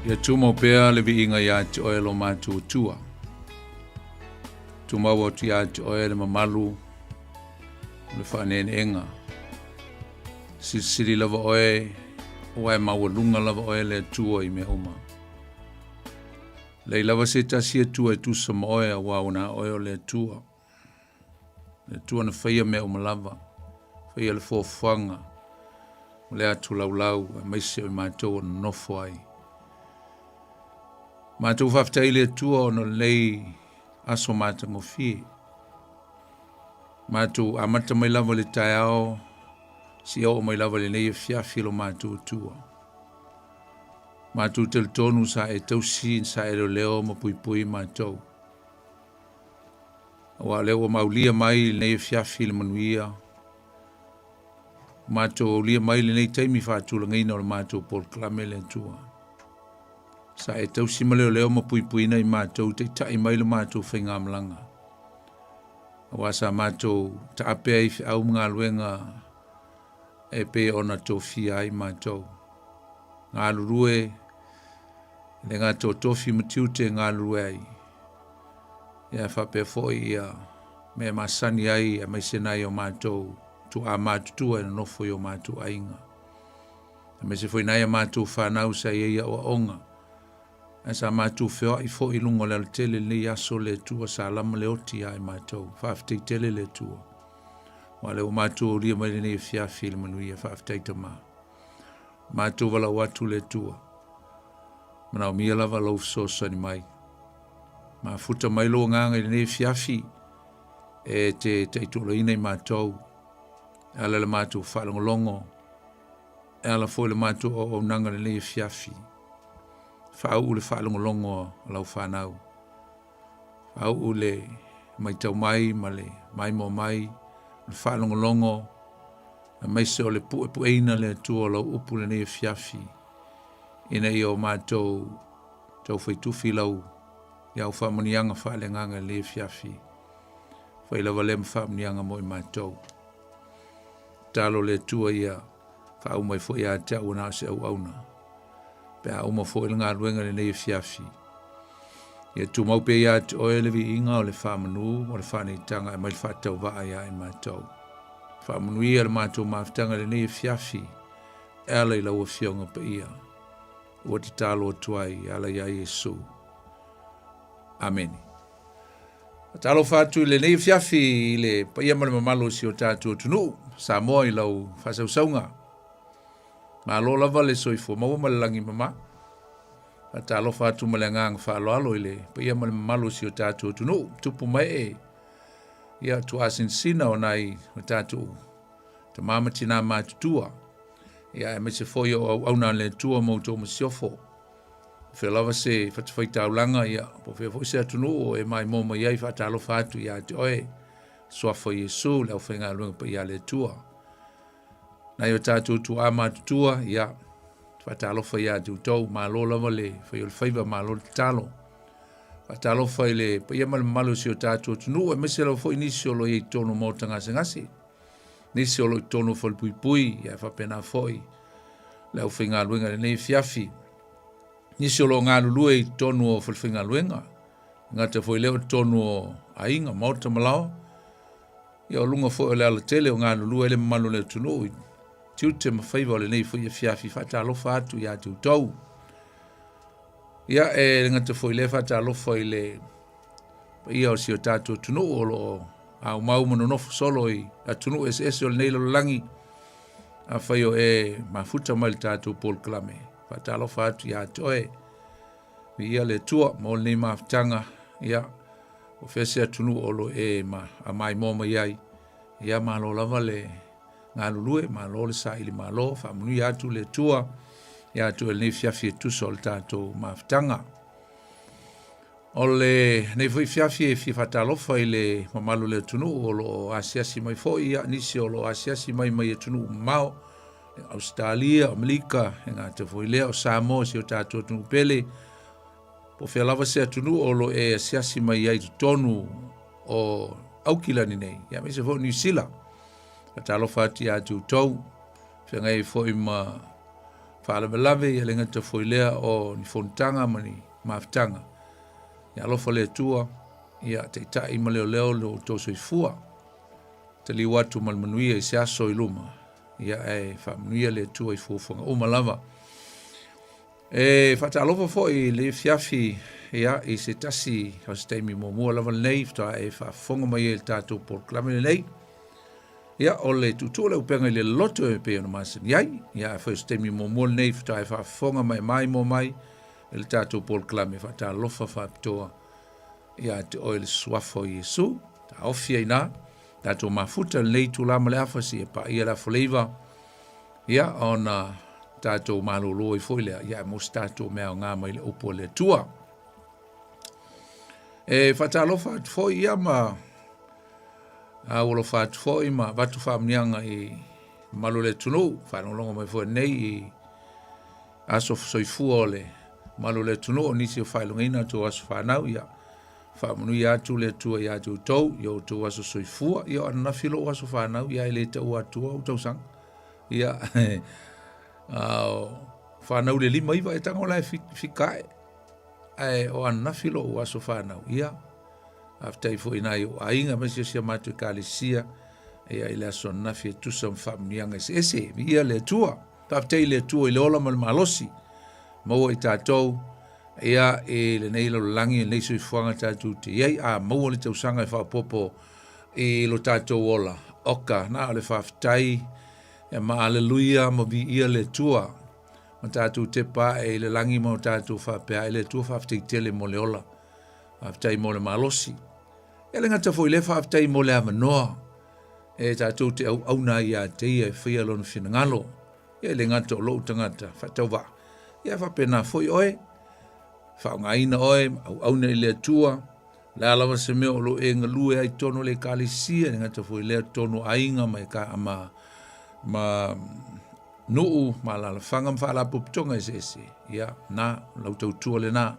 Ia tumau pea le viiga ia te oe lo matou Atua. Tumau atu ia te oe le mamalu o le faaneeneega. Silisili lava oe, ua e maualuga lava oe le Atua i mea uma. Leai lava se tasi Atua e tusa ma oe, aua ua na oe o le Atua. Le Atua na faia mea uma lava, faia le foafoaga o le atu laulau aemaise o i matou o nonofo ai. Matou faafetai i le Atua ona o lenei aso matagofie. Matou amata mai lava i le taeao seia oo mai lava i lenei afiafi lo matou Atua. Matou talitonu sa e tausi, sa e leoleo ma puipui matou. Aua o lea ua maulia mai lenei afiafi i le manuia, matou aulia mai lenei taimi faatulagaina o le matou polokalame le Atua. Sa e tausi ma leoleo ma puipuiina i matou, taitai mai le matou faigamalaga. Aua sa matou taape ai i feau ma galuega e pei ona tofia ai matou. Galulue le gata o tofi ma tiute e galulue ai. Ia faapea foi ia mea e masani ai aemaise nai o matou tuaa matutua e nonofo i o matou aiga. Aemaise foi nai a matou fanau sa i ai aoaoga. Ae sa matou feoai foi i luga o le alatele i lenei aso le Atua sa lama le oti ia i matou. Faafetai tele le Atua. Aua o lea ua matou aulia mai lenei afiafi i le manuia. Faafetai Tama. Matou valaau atu le Atua. Manaomia lava lou fesoasoani mai. Mafuta mai lou agaga i lenei afiafi e te taitualaina i matou. E ala i le matou faalogologo, e ala foi i le matou auaunaga i lenei afiafi. Faauu le faalogologo a lau fanau. Faauu le matau mai ma le maimoa mai, le faalogologo, aemaise o le puepueina le Atua o lau upu i lenei afiafi, ina ia o matou taufaitufi lau i au faamanuiaga faaleagaga i lenei afiafi. Fai lava lea ma faamanuiaga mo i matou. Tatalo le Atua ia faauma ai foi ia te au ua na o se auauna. Pe a uma foi le galuega i lenei afiafi, ia tumau pea ia te oe le viiga o le faamanu o le faaneetaga e mai le faatauvaa ia i matou. Faamanuia le matou mafutaga i lenei afiafi e ala i lau Afioga Paia. Ua tatalo atu ai e ala iā Iesu. Amene. Talofa atu i lenei afiafi i le paia ma le mamalu o si o tatou atunuu, Samoa i lau faasausauga. Malo lava le soifua maua ma le lagi mama. Faatalofa atu ma le agaga faaaloalo i le paia ma le mamalu o si o tatou atunuu, tupu ma ee, ia tuaasinasina o nai o tatou tama ma tinā matutua, ia aemaise foi o auauna a le Atua ma outou masiofo. Fea lava se fatafaitaulaga, ia, po o fea foi se atunuu o e maimoa mai ai, faatalofa atu ia te oe, suafa o Iesu, le aufaigaluega paia a le Atua. Nai o tatou tuaa matutua, ia, faatalofa ia te outou, malo lava le fai o le faiva, malo le tatalo. Faatalofa i le paia ma le mamalu o si o tatou atunuu, aemaise lava foi nisi o lo o i ai i totonu o maota gasegase, nisi o lo o i totonu o falepuipui, ia faapena foi le aufaigaluega i lenei afiafi. Nisi o lo o galulue i totonu o falefaigaluega, gata foi lea o totonu o aiga, maota ma laoa, ia o luga foi o le alatele o galulue ai le mamalu o le atunuu i tiute ma faiva o lenei foi afiafi. Faatalofa atu ia te outou. Ia, e le gata foi lea, faatalofa i le paia o si o tatou atunuu o lo o aumau ma nonofo solo i atunuu eseese o lenei lalolagi. Afai o e mafuta mai le tatou polokalame, faatalofa atu ia te oe. Viia le Atua mo lenei mafutaga, ia, o fea se atunuu o lo e ma, a maimoa mai ai. Ia, malo lava le galulue, malo le saili malo, faamanuia atu le Atua ia te oe lenei fiafi e tusa o le tatou mafutaga. O lenei foi fiafi e fia faatalofa i le mamalu o le atunuu o lo o asiasi mai foi, ia, nisi o lo o asiasi mai mai atunuu mamao, Ausetalia, Amerika, e gata foi lea o Samoa, si o tatou atunuu pele, po o fea lava se atunuu o lo o e asiasi mai ai i totonu o Aukilani nei, ia aemaise foi o Niu Sila. Faatalofa atu ia te outou, feagai ai foi ma. faalavelave, ia le gata foi lea o ni fonotaga ma ni mafutaga. Ia alofa le Atua, ia taitai ma leoleo lo outou soifua. Taliu atu ma le manuia i se aso i luma, ia ae faamanuia le Atua i fuafuaga uma lava. E faatalofa foi i le afiafi ia, i se tasi o se taimi muamua lava lenei faatoa e faafofoga mai ai i le tatou polokalame lenei. Ia, o le tuutuu o le upega i le loto e pei ona masani ai. Ia, afai o se taimi muamua lenei faatoa e faafofoga ma e maimoa mai i le tatou polokalame faatalofa faapitoa ia te oe le suafa o Iesu. Taofi ai nā, tatou mafuta lenei itulā ma le afa seia paia le afoleiva. Ia, ona tatou malolo ai foi lea, ia, e maua se tatou mea aoga mai le upu a le Atua. E faatalofa atu foi ia ma aualofa atu foi ma avatu faamanuiaga i malu o le atunuu, faalogologo mai foi nei i aso soifua o le malu o le atunuu, o nisi o faailogaina outou aso fanau, ia faamanuia atu le Atua ia te outou i outou aso soifua. Ia o ananafi lou aso fanau, ia e le taua atua ou tausaga. Ia, fanau le 59 e tago la e fika ae. Ae o ananafi lou aso fanau, ia, faafetai foi i nai ou aiga aemaise o si a matou ekalesia, ia i le aso ananafi e tusa ma faamanuiaga eseese. Viia le Atua. Faafetai i le Atua i le ola ma le malosi maua i tatou ia i lenei lalolagi, lenei soifuaga tatou te i ai. A maua le tausaga e faaopoopo i lo tatou ola, oka, na o le faafetai ia ma aleluia ma viia le Atua. Ma tatou tepa ae i le lagi ma o tatou faapea ai, le Atua faafetai tele mo le ola, faafetai mo le malosi. E le gata foi i lea, faafetai mo le avanoa e tatou te auauna ai ia te ia e faia lona finagalo. Ia e le gata o lou tagata faatauvaa, ia faapena foi oe, faaaogaina oe ma auauna i le Atua, le a lava se mea o lo o e galue ai totonu o le ekalesia, e le gata foi i lea totonu o aiga ma, eka, ma, ma nuu ma alaalafaga ma faalapotopotoga eseese, ia, na, lau tautua lena,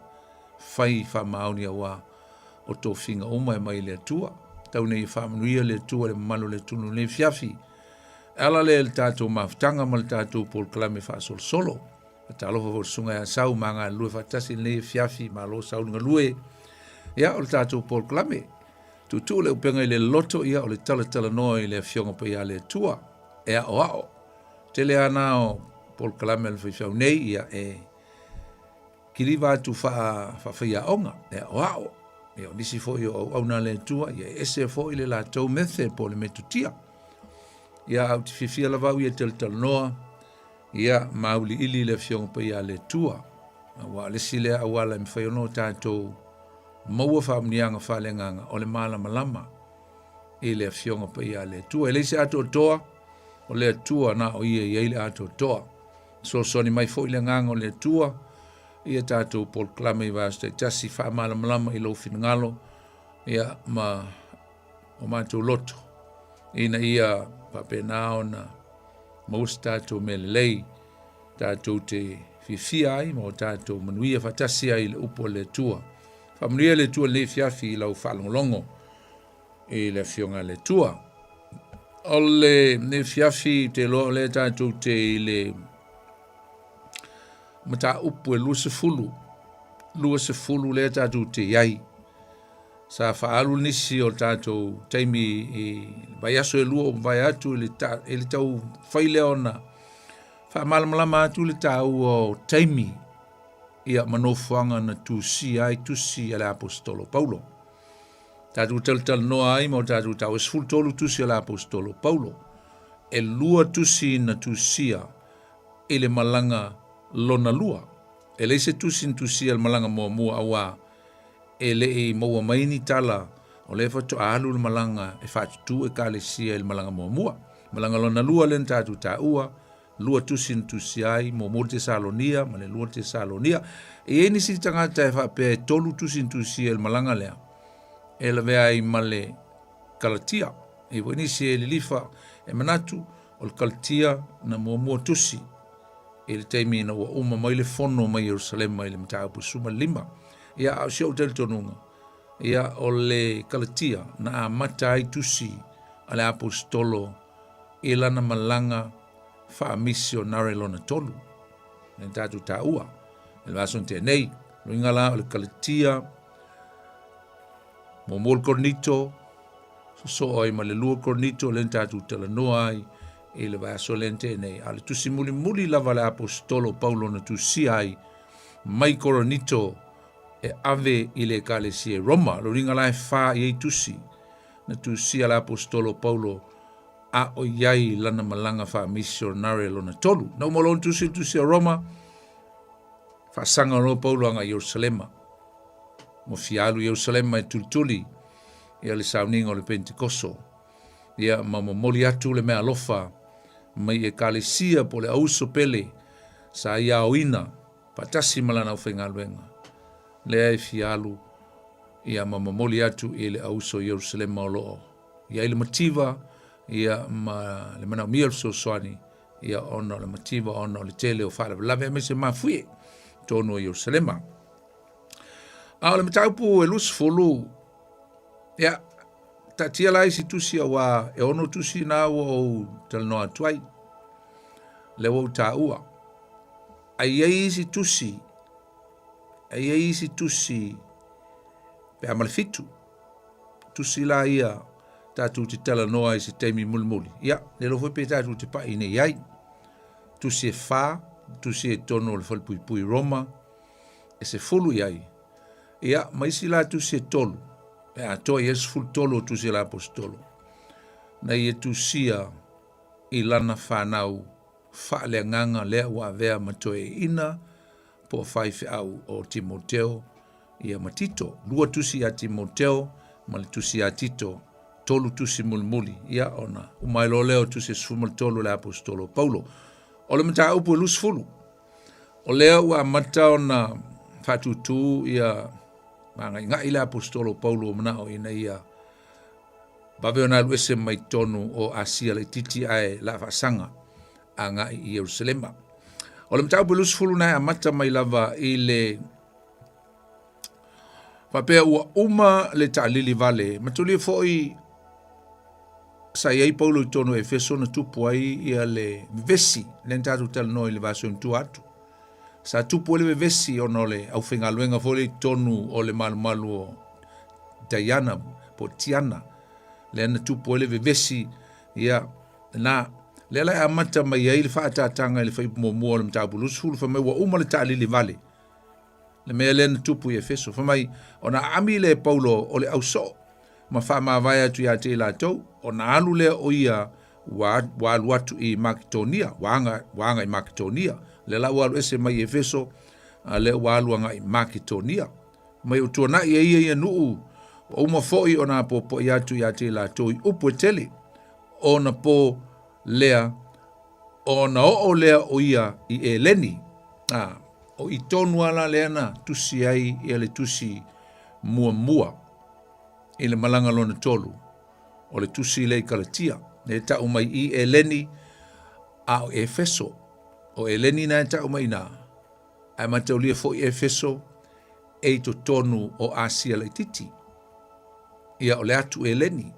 fai faamaoni auā o tofiga uma e mai i le Atua. Tau nei faamanuia le Atua i le mamalu o le atunuu i lenei afiafi. E ala lea i le tatou mafutaga ma le tatou polokalame faasolosolo. Faatalofa foi i le susuga ia Sau ma galulue faatasi i lenei afiafi, malo Sau le galue. Ia, o le tatou polokalame, tuutuu le upega i le loto, ia, o le talatalanoa i le Afioga Paia a le Atua, e aoao. Tele lava na o polokalame a le faifeau nei, ia, e kiliva atu faafaiaoga, e aoao. Ia, o nisi foi o auauna a le Atua, ia, e ese foi le latou method po o le metotia. Ia, ae ou te fiafia lava au ia e talatalanoa, ia, ma auiliili le Afioga Paia a le Atua. Aua o le isi lea auala e mafai ona o tatou maua faamanuiaga faaleagaga, o le malamalama i le Afioga Paia a le Atua. E leai se atoatoa, o le Atua na o ia e i ai le atoatoa. Fesoasoani mai foi le Agaga o le Atua ia tatou polokalame i vaiaso taitasi, faamalamalama i lou finagalo ia ma o matou loto, ina ia faapena ona maua se tatou mea lelei tatou te fiafia ai ma o tatou manuia faatasi ai i le upu a le Atua. Faamanuia le Atua i lenei afiafi i lau faalogologo i le Afioga a le Atua. O lenei afiafi te iloa o lea tatou te i le mataupu e 20, 20 lea tatou te i ai. Sa faaalu nisi o tatou taimi i vaiaso e lua o mavae atu i le, ta, i le tau fai lea ona faamalamalama atu le taua o taimi ia ma nofoaga na tusia ai tusi a le Aposetolo Paulo. Tatou talatalanoa ai ma o tatou tau e 13 tusi a le Aposetolo Paulo. E lua tusi na tusia i le malaga lona lua. E leai se tusi na tusia i le malaga muamua auā e le i maua mai ni tala o lea faatoa alu le malaga e faatutū ekalesia i le malaga muamua. Malaga lona lua lea na tatou taua, lua tusi na tusia ai, muamua le Tesalonia ma le lua Tesalonia. E i ai nisi tagata e faapea e tolu tusi na tusia i le malaga lea, e lavea ai ma le Kalatia. E i ai foi nisi e lilifa e manatu o le Kalatia na muamua tusi i le taimi ina ua uma mai le fono mai Ierusalema i le mataupu 15. Ia, a o si ou talitonuga, ia, o le Kalatia na amata ai tusi a le Aposetolo i lana malaga faamisionare lona tolu. Le tatou taua i le vaiaso na tea nei. Luiga la o le Kalatia, muamua le Korinito, sosoo ai ma le lua Korinito lea na tatou talanoa ai i le vaiaso lea na tea nei. A o le tusi mulimuli lava a le Aposetolo Paulo na tusia ai mai Korinito e ave i le ekalesia i Roma. Lo uiga la e fa i ai tusi na tusia le Aposetolo Paulo a o i ai lana malaga faamisionare lona tolu. Na uma lona tusi le tusi a Roma, faasaga loa Paulo agai i Ierusalema. Ua fia alu i Ierusalema e tulituli ia le sauniga o le Pentekoso. Ia ma momoli atu le meaalofa mai ekalesia po o le auso pele sa ia aoina faatasi ma lana aufaigaluega. Lea e fia alu ia ma momoli atu i le auso i Ierusalema o lo o i ai le mativa ia ma le manaomia o le fesoasoani ia ona o le mativa ona o le tele o faalavelave aemaise mafuie tonu o Ierusalema. A o le mataupu e 20, ia, taatia la isi tusi auā e ono tusi na ua ou talanoa atu ai, lea ua ou taua. Ae i ai isi tusi, e i ai isi tusi pe a ma le fitu. Tusi la ia tatou te talanoa ai se taimi mulimuli. Ia, le iloa foi pe tatou te pai nei ai. Tusi e fa, tusi e tonu o le falepuipui Roma, e 10 i ai. Ia, ma isi la tusi e tolu, e atoa i ai 13 o tusi a le aposetolo, na ia tusia i lana fanau faaleagaga lea ua avea ma toeaiina po o faifeau o Timoteo ia ma Tito. Lua tusi ia Timoteo ma le tusi ia Tito, tolu tusi mulimuli, ia ona uma ai loa lea o tusi e 13 o le aposetolo o Paulo. O le mataupu e 20, o lea ua amata ona faatūtū ia maagaigai le aposetolo o Paulo manao ina ia vave ona alu ese mai totonu o Asia laitiiti ae la faasaga agai i Ierusalema. O le mataupu e 20 na e amata mai lava i le faapea ua uma le taalili vale, matulia foi sa i ai Paulo i totonu o Efeso na tupu ai ia le vevesi, lea na tatou talanoa i le vaiaso ina tua atu. Sa tupu ai le vevesi ona o le aufaigaluega foi lea i totonu o le malumalu o Diana po o Tiana, lea na tupu ai le vevesi, ia, na, lea la e amata mai ai le faaataataga i le fuaiupu muamua o le mataupu 20, fai mai ua uma le taalili vale, le mea lea na tupu i Efeso. Fai mai, ona aami lea e Paulo o le ausoo ma faamavae atu ia te i latou, ona alu lea o ia ua, ua alu atu i Maketonia, ua aga, ua aga i Maketonia. Lea la ua alu ese mai i Efeso, a lea ua alu agai i Maketonia. Mai o tuanai e ia ia nuu, ua uma foi ona apoapoai atu ia te i latou i upu e tele, ona po lea, ona oo lea o ia i Eleni. A, o i tonu lava la lea na tusi ai ia le tusi muamua i le malaga lona tolu, o le tusi lea i Kalatia, lea e tau mai i Eleni, a o Efeso. O Eleni na e tau mai i ina, ae mataulia foi Efeso e i totonu o Asia laitiiti. Ia o le atu Eleni,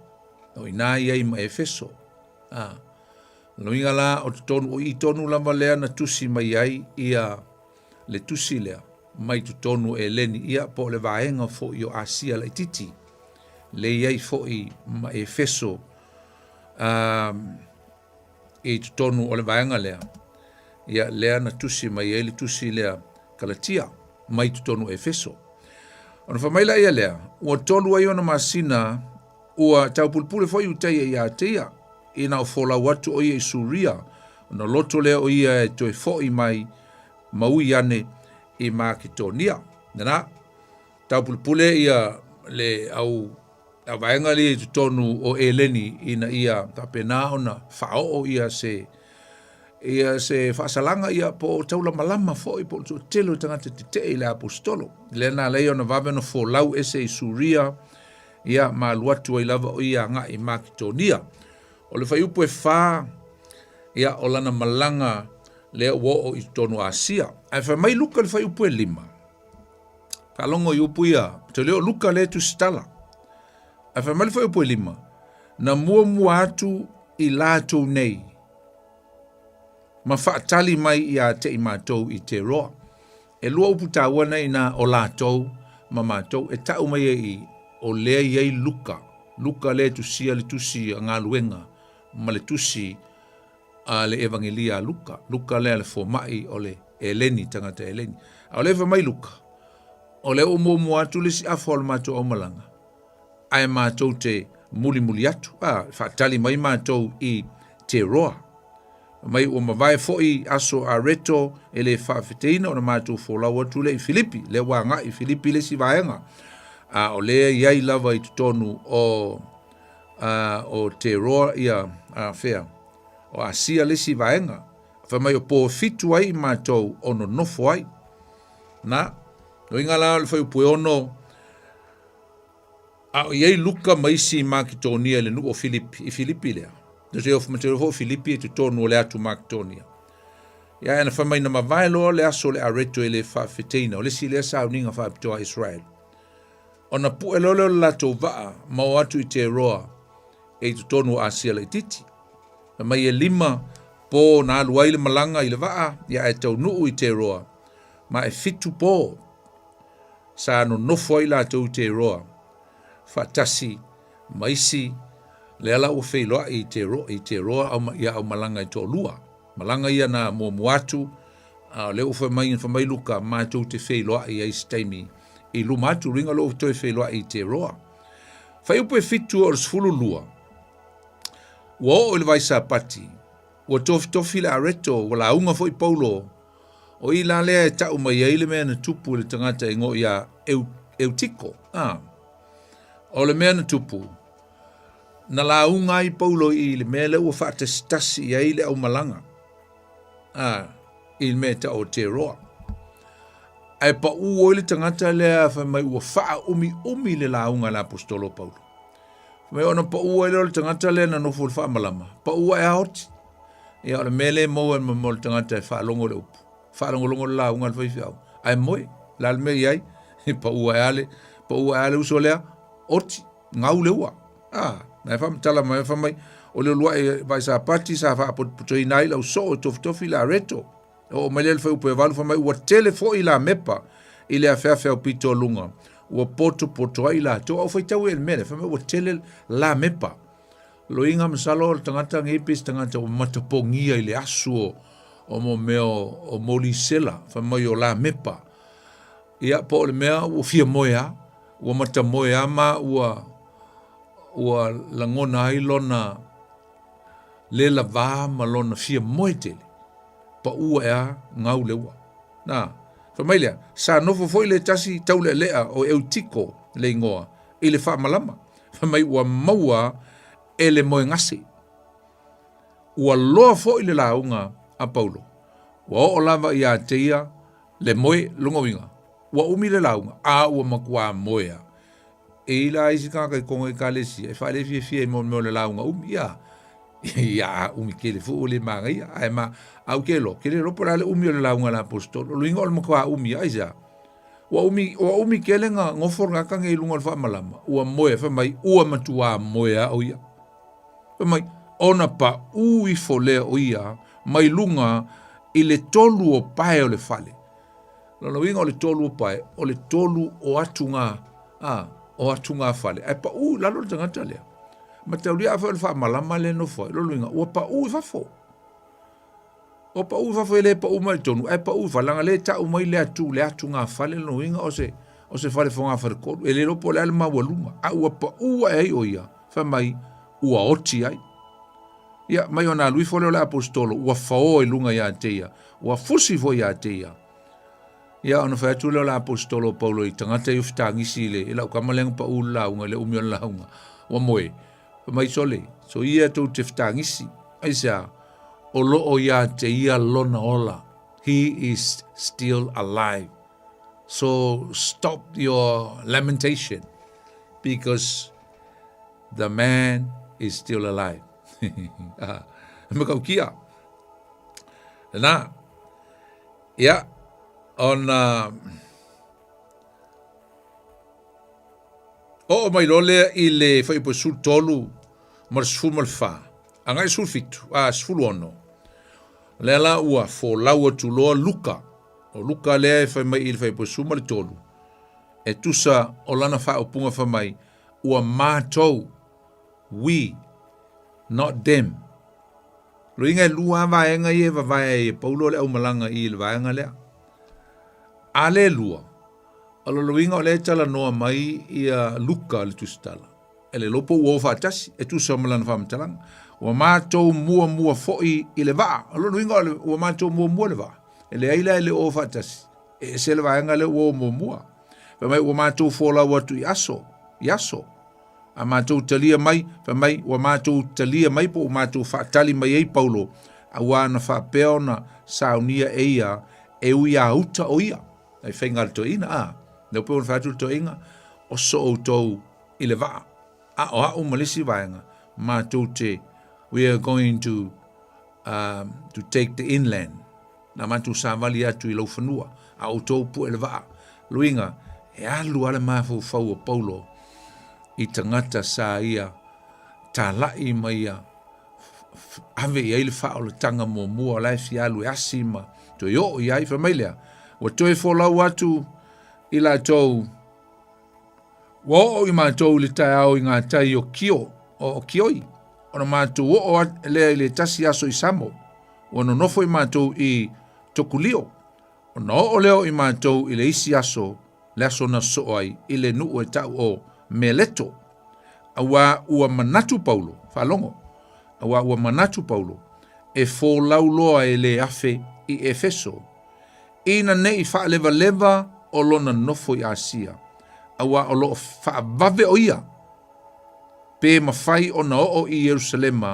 o ina i ai ma Efeso. A, Luiga la o totonu, o i tonu lava lea na tusi mai ai ia le tusi lea mai totonu o Eleni, ia po o le vaega foi o Asia laitiiti, le i ai foi ma Efeso i totonu o le vaega lea, ia lea na tusi mai ai le tusi lea Kalatia mai totonu o Efeso. Ona fai mai laia lea, ua tolu ai ona masina Ua taupulepule foi Iutaia ia te ia, ina o folau atu o ia i Suria, ona loto lea o ia e toe foi mai ma ui ane i Maketonia. Nana, taupulepule ia le au vaega lea i totonu o Eleni ina ia faapena ona faaoo ia se ia se faasalaga ia po o taulamalama foi po o le toatele o tagata tetee i le aposetolo. Lea na ala ai ona vave ona folau ese i Suria ia ma alu atu ai lava o ia agai i Maketonia. O le fuaiupu e fa, ia o lana malaga lea ua oo i totonu o Asia. Ae fai mai Luka i le fuaiupu e lima, faalogo i upu ia, te leo Luka lea e tusitala. Ae fai mai le fuaiupu e lima, na muamua atu i latou nei. ma faatali mai ia te i matou i Teroa. E lua upu taua nei ina o latou ma matou e tau mai ai i o lea i ai Luka, Luka lea e tusia le tusi a galuega ma le tusi a le Evagelia a Luka, Luka lea le fomai o le Eleni, tagata Eleni. A o lea fai mai Luka, o lea ua muamua atu le isi afa o le matou aumalaga, ae matou te mulimuli atu, a, faatali mai matou i Teroa. Mai ua mavae foi aso a Reto e le faafeteina ona matou folau atu lea i Filipi, lea ua agai i Filipi le isi vaega, a o lea i ai lava i totonu o o Teroa ia a fea o Asia le isi vaega. Fai mai o po fitu ai i matou o nonofo ai. Na, loiga la o le fuaiupu e 6, A o i ai Luka ma isi i Maketonia i le nuu o Filipi, i Filipi lea. Mateo foi o Filipi e totonu o le atu Maketonia. Ia ae na fai mai na mavae loa le aso o le areto e le faafeteina, o le isi lea sauniga faapitoa a Israel. Ona pue loa lea o le latou vaa ma o atu i Teroa e i totonu o Asia laitiiti. Fai mai e 5 po na alu ai le malaga i le vaa, ia ae taunuu i Teroa, ma e 7 po sa nonofo ai latou i Teroa faatasi ma isi lea la ua feiloai i Teroa, i Teroa au, ia aumalaga e toalua. Malaga ia na muamua atu, a o lea ua fai mai, fai mai Luka, matou te feiloai ai se taimi i luma atu, luiga lea ua toe feiloai i Teroa. Fuaiupu e 7 o le 12, ua oo i le vaisapati, ua tofitofi le areto, ua lauga foi Paulo. O i la lea e tau mai ai le mea na tupu i le tagata e igoa ia Eutiko. A, o le mea na tupu, na lauga ai Paulo i le mea lea ua faatasitasi i ai le aumalaga, a, i le mea e tau o Teroa. Ae pau ai le tagata lea fai mai ua faaumiumi le lauga a le aposetolo o Paulo. Fai mai ona pau ai lea o le tagata lea na nofo i le faamalama, pau ae aoti. Ia o le mea lea e maua e mo le tagata e faalogo le upu, faalogologo le lauga a le faifeau, ae moe, la le mea i ai, e pau ae ale, pau ae ale uso lea, oti, gau le ua. Ah, na e faamatala mai, fai mai, o le uluai vaisapati sa faapotopotoina ai lau soo e tofitofi le areto. E oo mai lea le fuaiupu e 8, fai mai, ua tele foi lamepa i le afeafe au pito o luga, ua potopoto ai latou. Au faitau e le mea lea, fai mai ua tele lamepa. Loiga masalo o le tagata nei pe se tagata ua matapogia i le asu o, o mo mea o, o molisela, fai mai o lamepa. Ia, po o le mea ua fia moe a, ua matamoe a ma ua, ua lagona ai lona le lavā ma lona fia moe tele. Pau ae a, gau le ua. Na, fai mai lea, sa nofo foi le tasi taulealea o Eutiko le igoa i le faamalama. Fai mai ua maua e le moegase. Ua loa foi le lauga a Paulo. Ua oo lava ia te ia le moe, lona uiga, ua umi le lauga, a ua matuā moe a. E i la isi tagata i totonu o Ekalesia e faalefiafia i mea o le lauga umi, ia, ia a umi tele foi ua le manaia, ae ma, a ou te iloa, ou te le iloa po o le a le umi o le lauga a le Aposetolo, o le uiga o le matuā umi lava, aisea? Ua umi, ua umi tele na nofo le tagata nei i luga o le faamalama, ua moe, fai mai, ua matuā moe lava o ia. Fai mai, ona paʻū ifo lea o ia mai luga i le tolu o pae o le fale. Lona uiga o le tolu o pae, o le tolu o atuga, a, o atuga fale. Ae paʻū i lalo le tagata lea. Mataulia afai o le faamalama lea e nofo ai, lona uiga, ua paʻū i fafo. Ua paʻū i fafo e le paʻū mai i totonu, ae paʻū i fafo, leaga lea e tau mai le atu, le atugafale, lona uiga o se, o se fale fogafale-tolu, e le iloa po o le a le maualuga, a ua paʻū ae ai o ia, fai mai, ua oti ai. Ia, mai ona alu ifo lea o le aposetolo, ua faoa i luga ia te ia, ua fusi foi ia te ia. Ia, ona fai atu lea o le aposetolo o Paulo i tagata ia o fetagisi i le, i lau tama lea na paʻū i le lauga, i le umi o le lauga, ua moe. Fai mai, Sole, soia tou te fetagisi. Aisea? O lo o ia te ia lona ola. He is still alive. So stop your lamentation because the man is still alive. Ah, matautia. Lena. Ia, ona oo mai loa lea i le fuaiupu 13 ma le 14, agai 17, a 16. O lea la ua folau atu loa Luka. O Luka lea e fai mai i le fuaiupu 13, e tusa o lana faaupuga fai mai, ua matou, we, not them. Loiga e lua lava vaega ia e vavae ai e Paulo le aumalaga i le vaega lea. A le lua, o lona uiga o lea e talanoa mai ia Luka le tusitala, e le iloa po ua o faatasi, e tusa ma lana faamatalaga. Ua matou muamua foi i le vaa. O lona uiga ua matou muamua le vaa. E leai la e le o faatasi. E ese le vaega lea ua o muamua. Fai mai ua matou folau atu i aso, i aso. A matou talia mai, fai mai ua matou talia mai po ua matou faatali mai ai Paulo, auā na faapea ona saunia e ia e ui a uta o ia. Ai faiga a le toeaina, a. Lea pei ona fai atu le toeaina, oso outou i le vaa. A o au ma le isi vaega, matou te, we are going to, um, to take the inland. Na matou savali atu i laufanua, a outou pue le vaa. Luiga, e alu a le mafaufau o Paulo i tagata sa ia talai ma ia ave i ai le faaolataga muamua o la e fia alu e asi ma toe oo i ai. Fai mai lea, ua toe folau atu i latou, ua oo i matou i le taeao i ngā tai o Kio, o Kioi, ona matou oo lea i le tasi aso i Samo, ua nonofo i matou i Tokulio, ona oo lea o i matou i le isi aso, le aso na sosoo ai i le nuu e tau o Meleto. Auā ua manatu Paulo, faalogo, auā ua manatu Paulo, e folau loa e le afe i Efeso, ina ne i faalevaleva o lona nofo i Asia, auā o lo o faavave o ia, pe mafai ona oo i Ierusalema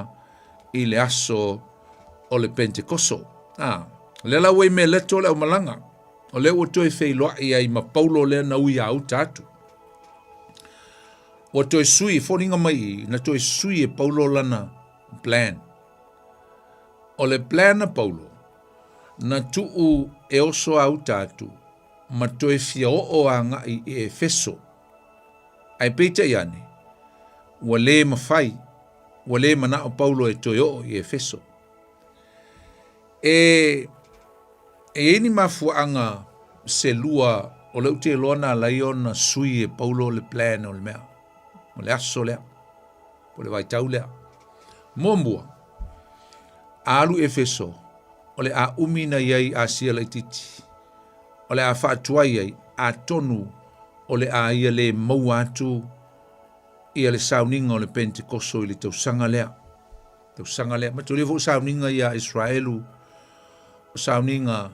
i le aso o le Pentekoso. A, lea la ua i Meleto le aumalaga, o lea ua toe feiloai ai ma Paulo lea na ui a uta atu. Ua toe sui, foliga mai na toe sui e Paulo lana plan. O le plan a Paulo, na tuu e oso a uta atu, ma toe fia oo agai i Efeso. Ae peitai ane, ua lē mafai, ua lē manao Paulo e toe oo i Efeso. E, e i ai ni mafuaaga se lua o lea ou te iloa na ala ai ona sui e Paulo le plan o le mea, o le aso lea, po o le vaitau lea. Muamua, a alu i Efeso, o le a umi na i ai i Asia laitiiti, o le a faatuai ai, atonu o le a ia lē maua atu ia le sauniga o le Pentekoso i le tausaga lea. Tausaga lea. Mataulia foi sauniga ia Israelu, o sauniga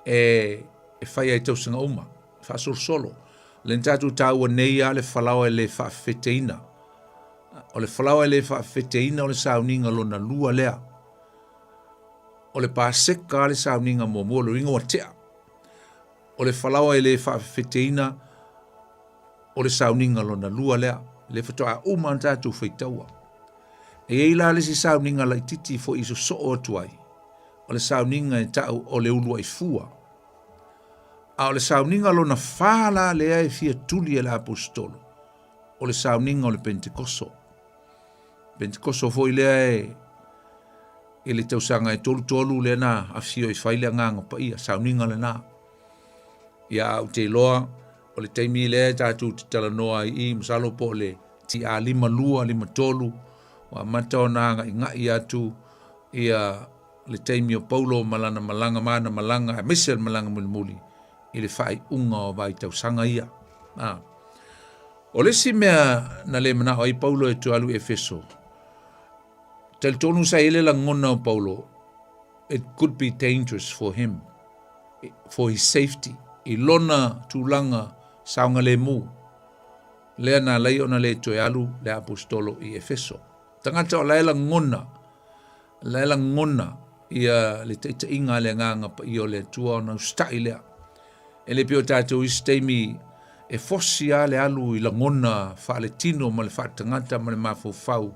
e, e fai ai tausaga uma, faasolosolo. Le na tatou taua nei a le falaoa e le faafefeteina. O le falaoa e le faafefeteina o le sauniga lona lua lea. O le Paseka le sauniga muamua, le uiga ua tea. O le falaoa e le faafefeteina o le sauniga lona lua lea, le faatoa uma ona tatou faitaua. E i ai la le isi sauniga laitiiti foi i sosoo atu ai, o le sauniga e tau o le uluai fua. A o le sauniga lona fa la lea e fia tuli e le aposetolo, o le sauniga o le Pentekoso. Pentekoso foi lea e i le tausaga e 33 lea na afio i fai le agaga paia, sauniga lena. Ia a ou te iloa o le taimi lea e tatou te talanoa ai i, masalo po o le TA 52, 53, ua amata ona agaigai atu ia le taimi o Paulo ma lana malaga ma ana malaga aemaise le malaga mulimuli i le faaiuga o vaitausaga ia. A. O le isi mea na le manao ai Paulo e toe alu i Efeso, talitonu sa i ai le lagona o Paulo, it could be dangerous for him, for his safety, i lona tulaga saogalemu, lea na alai ona le toe alu le aposetolo i Efeso. Tagata o la e lagona, la e lagona ia le taitaiga a le Agaga Paia o le Atua ona usitai lea. E le pei o tatou isi taimi e fosi lava le alu i lagona faaletino ma le faaletagata ma le mafaufau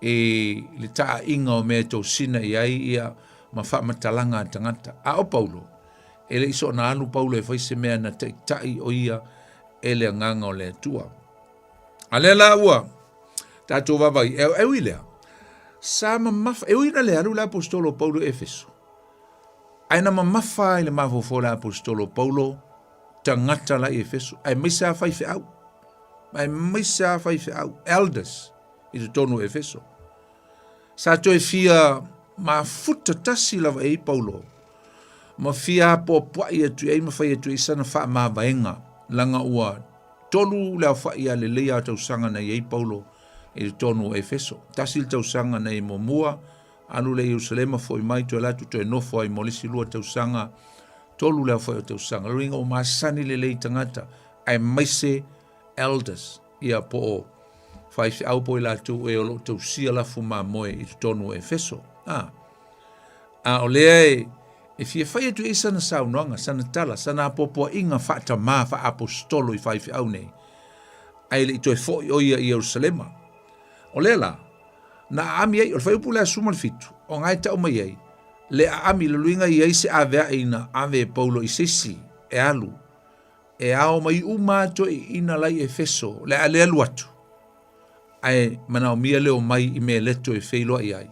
i le taaiga o mea e tosina i ai ia ma faamatalaga a tagata. A o Paulo, e le i soona alu Paulo e fai se mea na taitai o ia e le Agaga o le Atua. A lea la ua tatou vaavaai, e ui lea, sa mamafa, e ui ina le alu le aposetolo o Paulo i Efeso. Ae na mamafa i le mafaufau o le aposetolo o Paulo tagata la i Efeso, aemaise lava faifeau, aemaise lava faifeau, elders i totonu o Efeso. Sa toe fia mafuta tasi lava i ai Paulo, ma fia apoapoai atu i ai ma fai atu i ai sana faamavaega, leaga ua 3 le aofai a lelei a tausaga na i ai Paulo i totonu o Efeso. 1 le tausaga na i muamua, alu lea i Ierusalema, foi mai, toe alu atu, toe nofo ai mo le isi 2 tausaga, 3 le aofai o tausaga. Lona uiga ua masani lelei tagata, aemaise elders, ia po o faifeau po o i latou e o lo o tausia lafu mamoe i totonu o Efeso. A, a o lea e, e fia fai atu i ai sana saunoaga, sana tala, sana apoapoaiga faatamā, faaapostolo i faifeau nei, ae le i toe foi o ia i Ierusalema. O lea la, na aami ai, o le fuaiupu lea 17, o ga e tau mai ai, le aami, le luiga i ai se avea'i na ave e Paulo i se isi e alu, e ao mai uma atu toeaiina la i Efeso, le a le alu atu, ae manaomia le omai i Meleto e feiloai ai,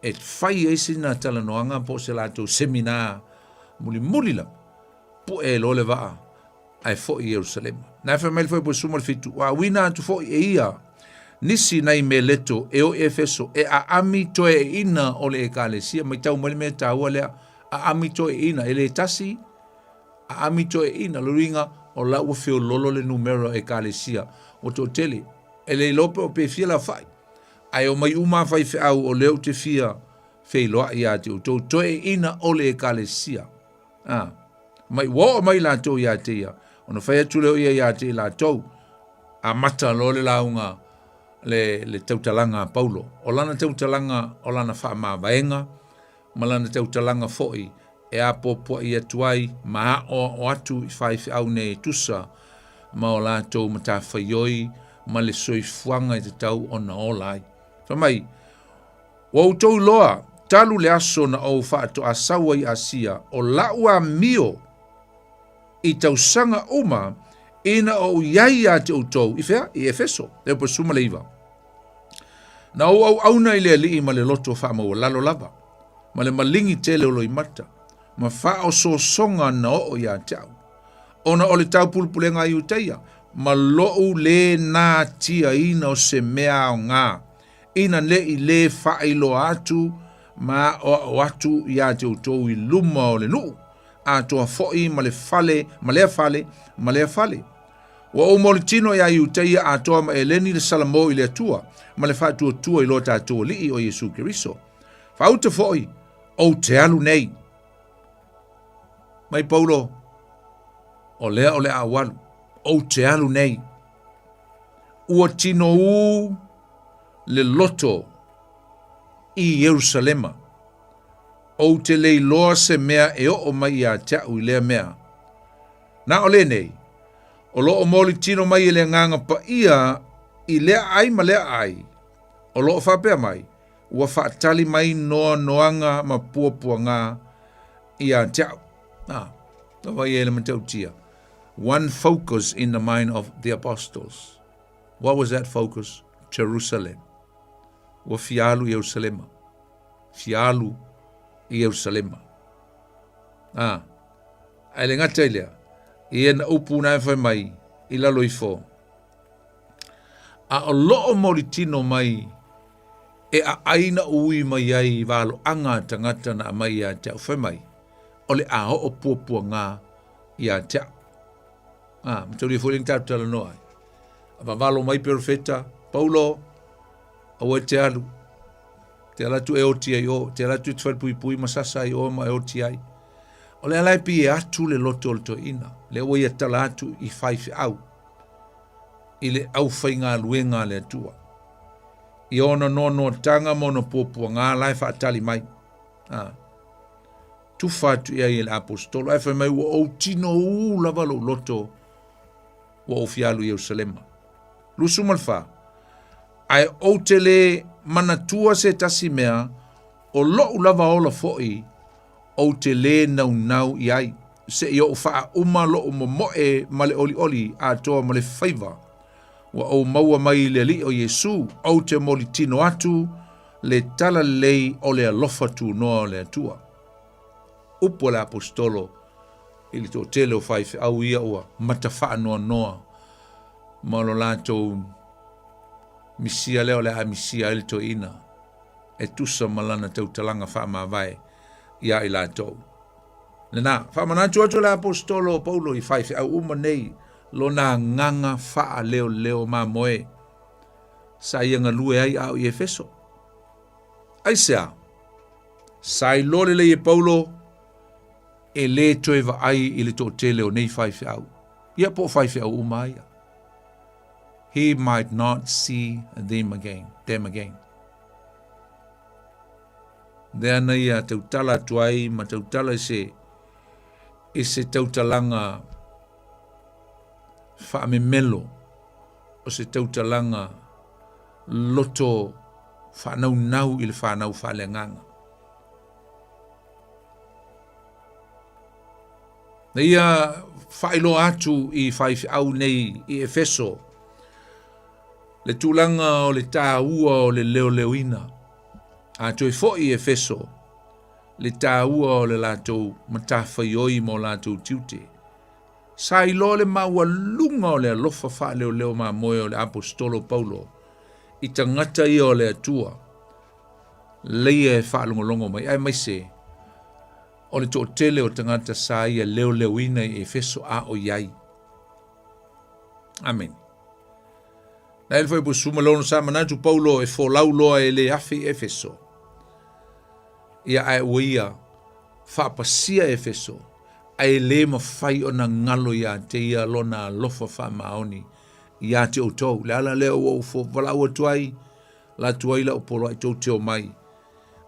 e fai ai sina talanoaga po o se latou semina mulimuli lava, pue loa le vaa ae foi i Ierusalema. Na e fai mai le fuaiupu 17, ua auina atu foi e ia nisi nai Meleto e o i Efeso e aami toeaiina o le ekalesia. Matau mai le mea taua lea, aami toeaiina, e le tasi, aami toeaiina. Lona uiga, o la ua feololo le numera o ekalesia ua toatele. E le iloa pe o pe fia le aofai, ae omai uma lava faifeau o lea ou te fia feiloai ia te outou, toeaiina o le ekalesia. A, mai ua oo mai latou ia te ia, ona fai atu lea o ia ia te i latou, amata loa le lauga le, le tautalaga a Paulo. O lana tautalaga o lana faamavaega, ma lana tautalaga foi e apoapoai atu ai ma aoao atu i faifeau nei e tusa ma o latou matafaioi ma le soifuaga e tatau ona ola ai. Fai mai, Ua outou iloa, talu le aso na ou faatoasau ai i Asia, o la'u amio i tausaga uma ina ou i ai ia te outou, i fea? I Efeso, le upu 19. Na ou auauna i le Alii ma le loto faamaualalo lava, ma le maligi tele o loimata, ma faaosoosoga na oo ia te au, ona o le taupulepulega a Iutaia, ma lo'u lē natiaina o se mea aoga, ina ne i lē faailoa atu ma aʻoaʻo atu iā te outou i luma o le nuu, atoa foʻi ma le fale, ma lea fale, ma lea fale. Ua ou molitino iā Iutaia atoa ma Eleni le salamo i le Atua, ma le faatuatua i lo tatou Alii o Iesu Keriso. Faauta foʻi, ou te alu nei. Mai Paulo, o lea o le a ou alu, ou te alu nei. Ua tinoū le loto i Ierusalema. Ou te le iloa se mea e oo mai ia te au i lea mea. Na o lenei, o lo o molitino mai e le Agaga Paia i lea aai ma lea aai, o lo o faapea mai, ua faatali mai noanoaga ma puapuaga ia te au. Ah, lava ia e le matautia. One focus in the mind of the apostles. What was that focus? Jerusalem. Ua fia alu i Ierusalema. Fia alu i Ierusalema. Ah, ae le gata i lea, i ena upu na e fai mai i lalo ifo. A o loo molitino mai e aai na ui mai ai i valoaga a tagata na aumai ia te au. Fai mai, o le a oo puapuaga ia te au. Ah, mataulia foi le na tatou talanoa ai. A vavalo mai perofeta, Paulo, aua e te alu. Te ala atu e oti ai o, te ala atu e te whalepuipui ma sasa ai o ma e oti ai. O le ala e pi e atu le loto o le toeaina, lea ua ia tala atu i faifeau, i le aufaigaluega a le Atua. I ona noanoatanga ma ona puapuaga la e faatali mai. Ah. Tufa atu i ai e le aposetolo, ae fai mai ua ou tinoū lava lou loto ua ou fia alu i Ierusalema. 24, ae ou te le manatua se tasi mea, o lo'u lava ola foʻi ou te lē naunau i ai, seʻi ou faauma loʻu momoe ma le ʻoliʻoli atoa ma le faiva ua ou maua mai i le Alii o Iesu, ou te molitino atu le talalelei o le alofa tunoa o le Atua. Upu a le Aposetolo i le toatele o faifeau ia ua mata faanoanoa ma lo latou misia lea o le a misia ai le toeaina e tusa ma lana tautalaga faamavae iā i latou. Lena, faamanatu atu le Aposetolo o Paulo i faifeau uma nei lona agaga faaleoleo mamoe sa ia galue ai a o i Efeso. Aisea? Sa iloa lelei e Paulo e lē toe vaai i le toatele o nei faifeau, ia po o faifeau uma ia. He might not see them again, them again. Lea na ia tautala atu ai ma tautala i se, i se tautalaga faamemelo, o se tautalaga loto faanaunau i le fanau faaleagaga. Na ia faailoa atu i faifeau nei i Efeso le tulaga o le taua o le leoleoina. A toe foi i Efeso le taua o le latou matafaioi ma o latou tiute. Sa iloa le maualuga o le alofa faaleoleo mamoe o le Aposetolo Paulo i tagata ia o le Atua leia e faalogologo mai, aemaise o le toatele o tagata sa ia leoleoina i Efeso a o i ai. Amene. Na ele foi suma lono sa manatu Paulo e folau loa e le afe i Efeso. Ia ae ua ia faapasia Efeso, ae le mafai ona galo iā te ia lona alofa faamaoni iā te outou. Le ala lea ua ou valaau atu ai, la atu ai lau poloai tou te omai.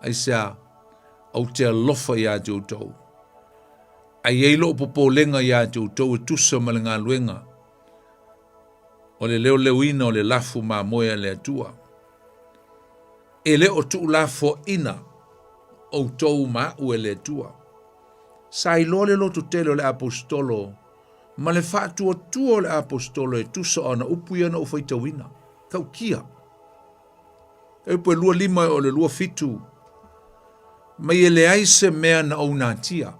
Aisea, ou te alofa iā te outou. Ae i ai lou popolega iā te outou e tusa ma le galuega o le leoleoina o le lafu mamoe a le Atua. E le o tuulafoaina outou ma aʻu e le Atua. Sa iloa le loto tele o le Aposetolo ma le faatuatua o le Aposetolo e tusa o ana upu ia na ou faitauina. Taukia. E upu e 25 e o le 27, mai e leai se mea na ou natia.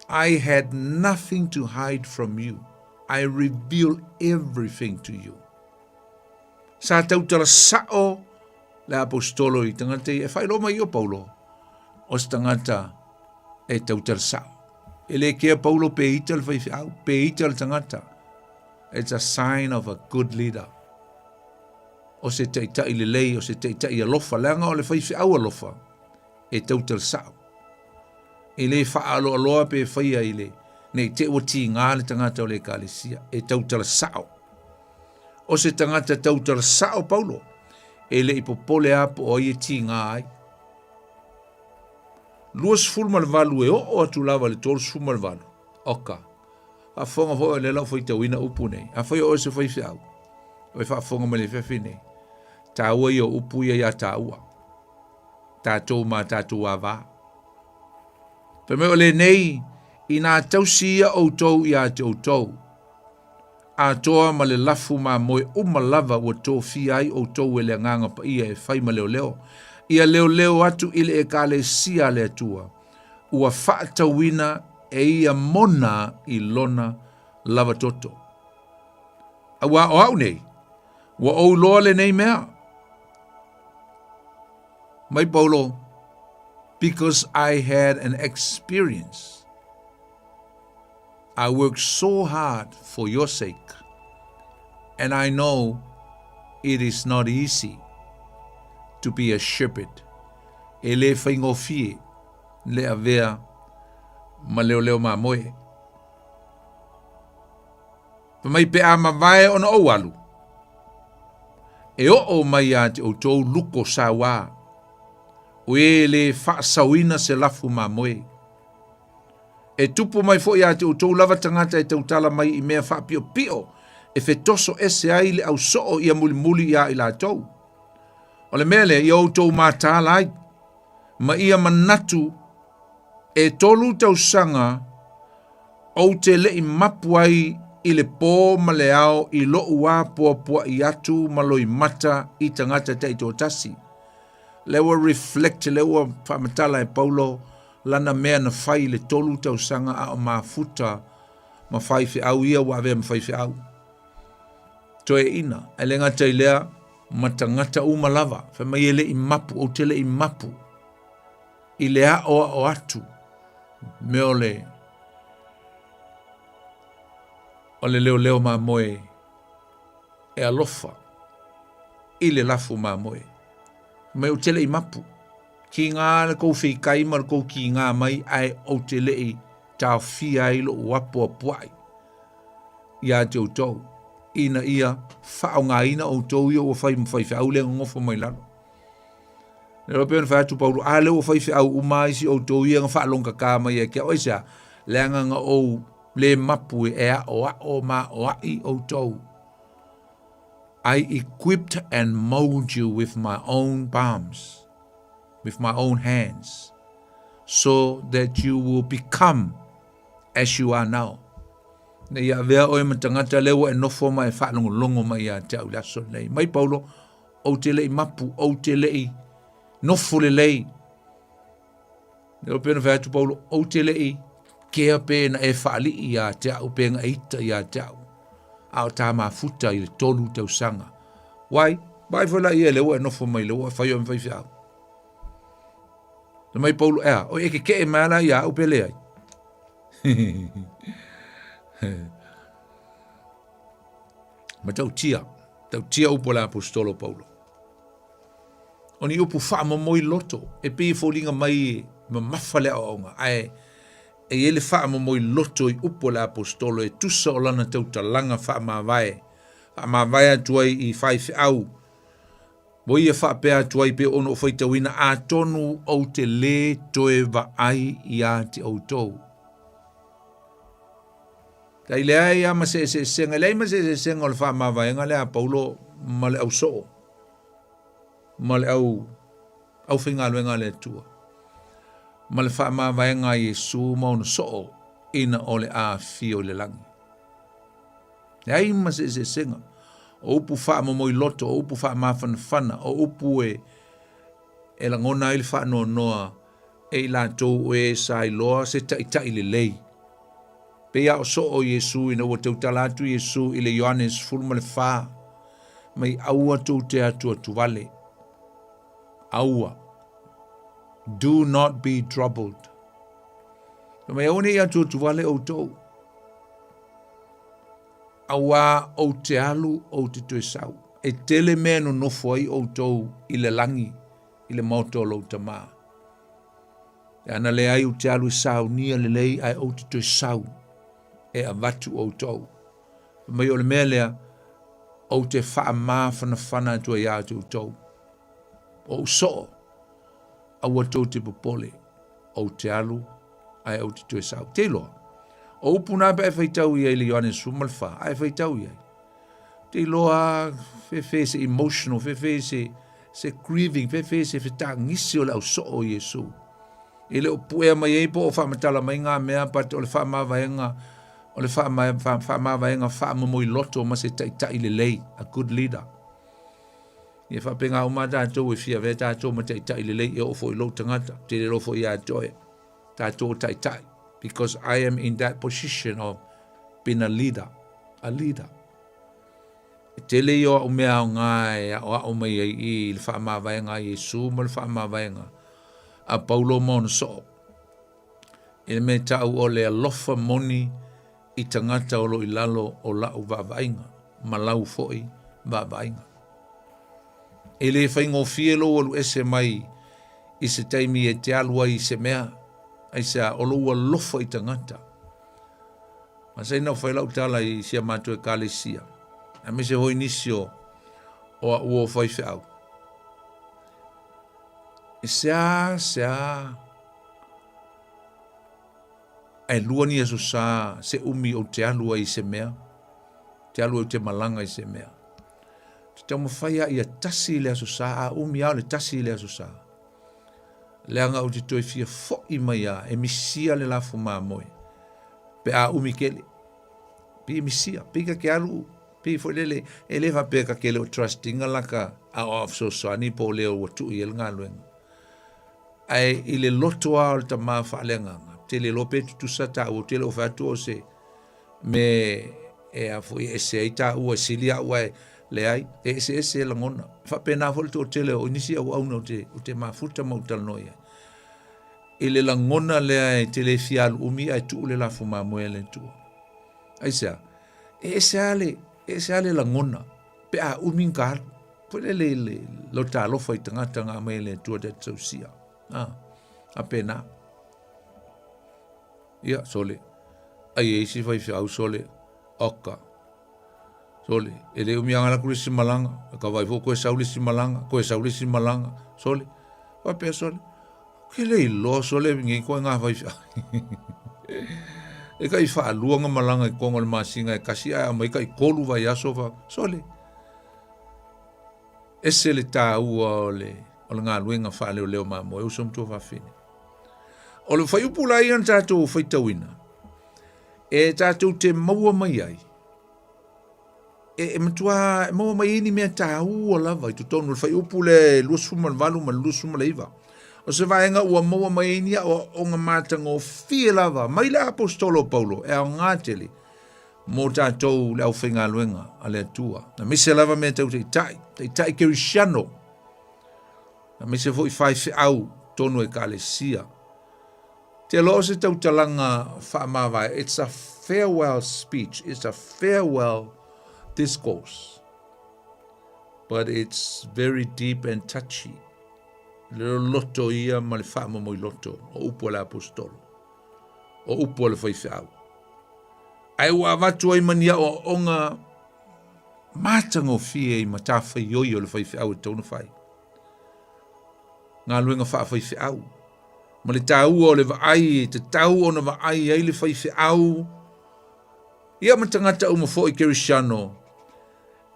I had nothing to hide from you. I reveal everything to you. Sa tautala sao le aposetolo i tagata ia e faailoa mai i o Paulo, o se tagata e tautala sao. E le kea Paulo pe ita le faifeau, pe ita le tagata. It's a sign of a good leader. O se taitai lelei, o se taitai alofa, leaga o le faifeau alofa e tautala sao. E le faaaloaloa pe faia i le nei te ua tigā le tagata o le ekalesia, e tautala sao. O se tagata tautala sao Paulo, e le i popole a po o ai e tigā ai. 28 e oo atu lava i le 38, oka, faafofoga foi o lea la ua faitauina upu nei. Afai o oe se faifeau, o e faafofoga mai le afiafi nei, taua ia o upu ia iā tāua, tatou ma tatou avā. Fai mai o lenei, inā tausi ia outou iā te outou, atoa ma le lafu mamoe uma lava ua tofia ai outou e le Agaga Paia e fai ma leoleo, ia leoleo atu i le Ekalesia a le Atua, ua faatauina e ia mona i lona lava toto. Auā o au nei, ua ou iloa lenei mea. Mai Paulo, because I had an experience. I worked so hard for your sake, and I know it is not easy to be a shepherd. E le faigofie le avea ma leoleo mamoe. Fai mai pe a mavae ona ou alu, e oo mai ia te outou luko sauā, o e le faasaoina se lafu mamoe. E tupu mai foi ia te outou lava tagata e tautala mai i mea faapiopio e fetoso ese ai le ausoo ia mulimuli iā i latou. O le mea lea, ia outou mataala ai, ma ia manatu e tolu tausaga ou te leʻi mapu ai i le pō ma le ao i loʻu apoapoaʻi atu ma loimata i tagata taitoatasi. Lea ua reflect, lea ua faamatala e Paulo lana mea na fai i le 3 tausaga a o mafuta ma faifeau ia ua avea ma faifeau. Toeaina, ae le gata i lea, ma tagata uma lava, fai mai e le i mapu, ou te le i mapu i le aoao atu mea o le o le leoleo mamoe e alofa i le lafu mamoe. Mai ou te le i mapu. Kīgā le kou feikai ma le kou kīgā mai ae ou te le i taofia ai loʻu apoapoaʻi iā te outou, ina ia faaaogaina outou ia ua fai ma faifeau lea gogofo mai lalo. Le loa pei ona fai atu Paulo, a lea ua faifeau uma isi outou ia na faalogakā mai ia te au, aisea? Leaga na ou le mapu e aʻoaʻo ma aʻoaʻi outou. I equipped and mold you with my own palms, with my own hands, so that you will become as you are now. Ina ia avea oe ma tagata lea ua e nofo ma e faalogologo mai ia te au i le aso lenei. Mai Paulo, ou te le i mapu, ou te le i nofo lelei. Le pei ona fai atu Paulo, ou te le i kea pe na e faalii ia te au, pe na e ita ia te au. A o tā mafuta i le 3 tausaga. Wai, vai foi la ia le ua e nofo mai le ua e fai o me fai. Na mai Paulo, ea, o e ke ke e mai ala ia au pe le ai. Ma tautia, tautia upu a le aposetolo Paulo. O ni upu faamomoi loto, e pei e foliga mai e mamafa le aoaoga, ae e i ai le faamomoi loto i upu a le aposetolo e tusa o lana tautalaga faamavae, faamavae atu ai i faifeau, Ua ia faapea atu ai pei ona ou faitauina, atonu ou te lē toe vaai iā te outou. Tai leai lava ma se eseesega, e leai ma se eseesega o le faamavaega lea a Paulo ma le au soo, ma le au aufaigaluega a le Atua, ma le faamavaega a Iesu ma ona soo ina o le a afio i le lagi. Leai ma se eseesega. O upu faamomoiloto, o upu faamafanafana, o upu e e lagona ai le faanoanoa e i latou o e sa iloa se taitai lelei. Pei a o soo Iesu ina ua tautala atu Iesu i le Ioane 14, mai aua tou te atuatuvale. Aua. Do not be troubled. Mai aua ne i atuatuvale outou. Auā ou te alu ou te toe sau. E tele mea e nonofo ai outou i le lagi, i le maota o lou Tamā. E ana leai ou te alu e saunia lelei ae ou te toe sau e avatu outou. Fai mai o le mea lea, ou te faamafanafana atu ai ia te outou. O ou soo, aua tou te popole, ou te alu ae ou te toe sau. Te iloa, o upu na pe a e faitau i ai le Ioane 14, a e faitau i ai. Te iloa, fefe se emotional, fefe se, se grieving, fefe se fetagisi o le ausoo o Iesu. E le o puea mai ai po o faamatala mai ngā mea, but o le faamavaega, o le faamavaega faamomoiloto ma se taitai lelei, a good leader. Ia faapena uma tatou e fia avea tatou ma taitai lelei e oo foi i lou tagata, te le iloa foi ia te oe, tatou o taitai, because I am in that position of being a leader, a leader. E tele ia o au mea aoga e aʻoaʻo mai ai i le faamavaega a Iesu ma le faamavaega a Paulo ma ona soo. I le mea tau o le alofa moni i tagata o lo o i lalo o la'u vaavaaiga ma lau foi vaavaaiga. E le faigofie lou alu ese mai i se taimi e te alu ai i se mea, aisea, o lou alofa i tagata. Masani ona fai lau tala i si a matou ekalesia, aemaise foi nisi o o a'u o faifeau. E seasea Ae lua ni aso sa se umi ou te alu ai i se mea, te alu ai ou te malaga i se mea. Te taumafai a ia tasi le aso sa, a umi a o le tasi le aso sa. Leaga ou te toe fia fo'i mai a e misia le lafu mamoe, pe a umi kele. Pi e misia, pika ke alu. Pei foi lele, e le faapea ka te le o trust ina la ka aoao fesoasoani po o le ua tuu i ai le galuega. Ae i le loto lava o le tama faaleagaga, ou te le iloa pe tutusa taua, ou te le o fai atu o se mea e a foi e ese ai taua e sili au ae leai, e eseese lagona. E faapena foi le toatele o nisi auauna ou te, ou te mafuta ma ou talanoa i ai. I le lagona lea e te le fia alu umi ae tuu le lafu mamoe a le Atua. Aisea? E ese lava le, e ese lava le lagona pe a umi ni ka alu. Foi lele i le lota alofa i tagata na aumai e le Atua ta te tausia. Ah, faapena. Ia, sole, ai e isi faifeau sole, oka. Sole, e le umi lava na alu atu le isi malaga, e ka vaai foi koe sau le isi malaga, koe sau le isi malaga, sole. Faapea sole, ou te le iloa sole nei koe ngā faifeau. E kai whaalua nga malanga i kongo le masinga e kasi ae aumai kai kolu vaiaso fa sole. Ese le tāua o le, o le galuega faaleoleo mamoe uso ma tuafafine. O le fuaiupu la ia na tatou faitauina, e tatou te maua mai ai, e, e matua e maua mai ai ni mea tāua lava i totonu o le fuaiupu le 28 ma le 29. O se vaega ua maua mai ai ni aoaoga matagofie lava mai le aposetolo o Paulo e aoga tele mo tatou le aufaigaluega a le Atua. Aemaise lava mea tau taitai, taitai kerisiano, aemaise foi faifeau tonu ekalesia. Te loa o se tautalaga faamavae, it's a farewell speech, it's a farewell discourse. But it's very deep and touchy. Le loloto ia ma le faamomoiloto o upu a le aposetolo, o upu a le faifeau. Ae ua avatu ai ma ni aoaoga matagofie i matafaioi o le faifeau e tatau ona fai. Galuega faafaifeau ma le taua o le vaai e tatau ona vaai ai le faifeau ia ma tagata uma foi Kerisiano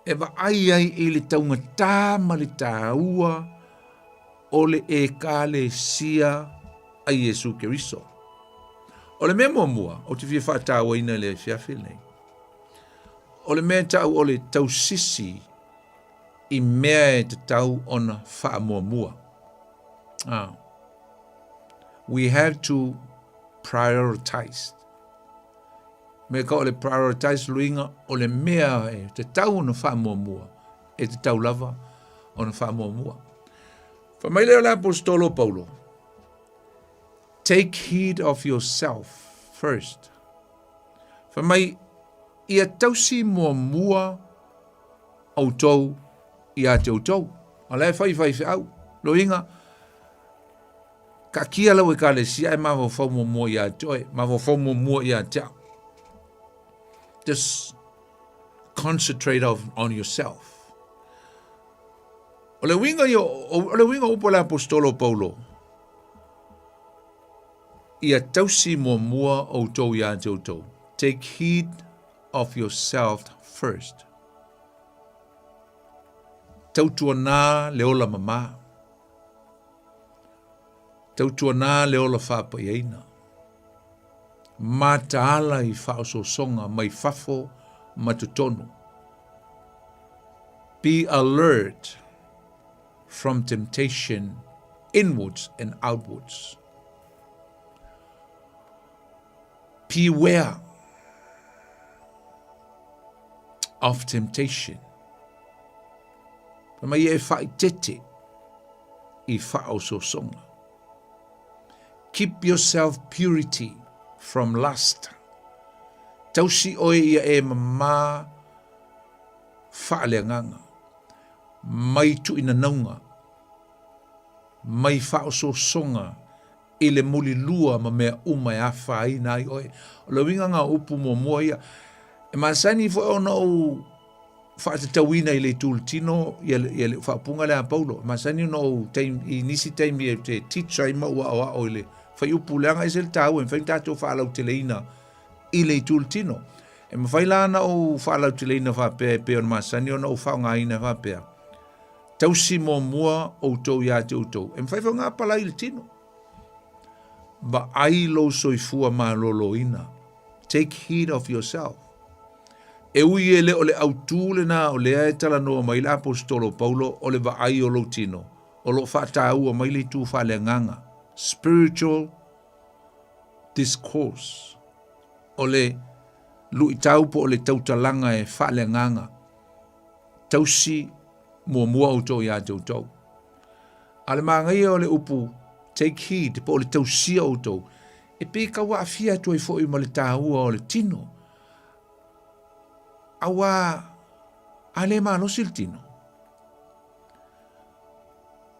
e vaai ai i le taugatā ma le taua o le Ekalesia a Iesu Keriso. O le mea muamua ou te fia faatauaina i le afiafi lenei, o le mea e ta'u o le tausisi i mea e tatau ona faamuamua. Ah. We have to prioritize. Me ka o le prioritize luiga o le mea e tatau ona faamuamua, e tatau lava ona faamuamua. Fai mai lea o le aposetolo o Paulo, Take heed of yourself first. Fai mai, ia tausi muamua outou ia te outou. A la e fai faifeau. Loiga, taatia lau ekalesia ae mafaufau muamua ia te oe, mafaufau muamua ia te au. Just concentrate of, on yourself. O le uiga ia, o le uiga o upu a le aposetolo o Paulo, ia tausi muamua outou ia te outou. Take heed of yourself first. Tautuanā le ola mamā. Tautuanā le ola faapaiaina. Mataala i faaosoosoga mai fafo ma totonu. Be alert from temptation inwards and outwards. Beware of temptation. Fai mai e faaeteete i faaosoosoga. Keep yourself purity from lust. Tausi oe ia e mamā faaleagaga, mai tuuinanauga, mai faaosoosoga i le mulilua ma mea uma e afaina ai oe. O le uiga lena o upu muamua ia. E masani foi ona ou faatatauina i le itu o le tino ia le, ia le faaupuga lea a Paulo. E masani ona ou taimi, i nisi taimi ou te teach ai ma ou aoao i le fuaiupu leaga e ese le taua e mafai ona tatou faalauteleina i le itu o le tino. E mafai la ona ou faalauteleina faapea e pei ona masani ona ou faaaogaina faapea, Tausi muamua outou ia te outou. E mafai foi ona apalai i le tino. Vaai lou soifua maloloina. Take heed of yourself. E ui e le o le autū lenā o lea e talanoa mai le Aposetolo Paulo o le vaai o lou tino, o lo o faataua mai le itu faaleagaga, spiritual discourse, o le luitau po o le tautalaga e faaleagaga, tausi muamua outou iā te outou. A o le manaia o le upu take heed po o le tausia outou, e pei tau aafia atu ai foi ma le taua o le tino. Auā a le malosi le tino,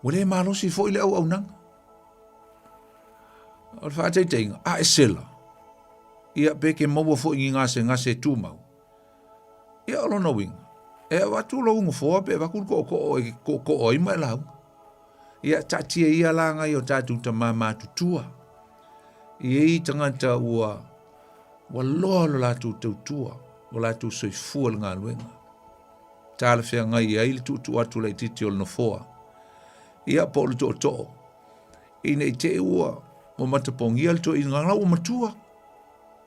ua le malosi foi le auaunaga. O le faataitaiga, a e sela, ia pe ke maua foi ni gasegase e tumau. Ia o lona uiga, e avatu lou nofoa pe avatu le tootoo e tootoo ai ma e lauga. Ia taatia ia la nai o tatou tama matutua. E i ai tagata ua ua loa lo latou tautua, lo latou soifua i le galuega. Talafeagai ai le tuutuu atu laitiiti o le nofoa. Ia po o le tootoo. Ina i te i ua ua matapogia le toeaina la ua matua.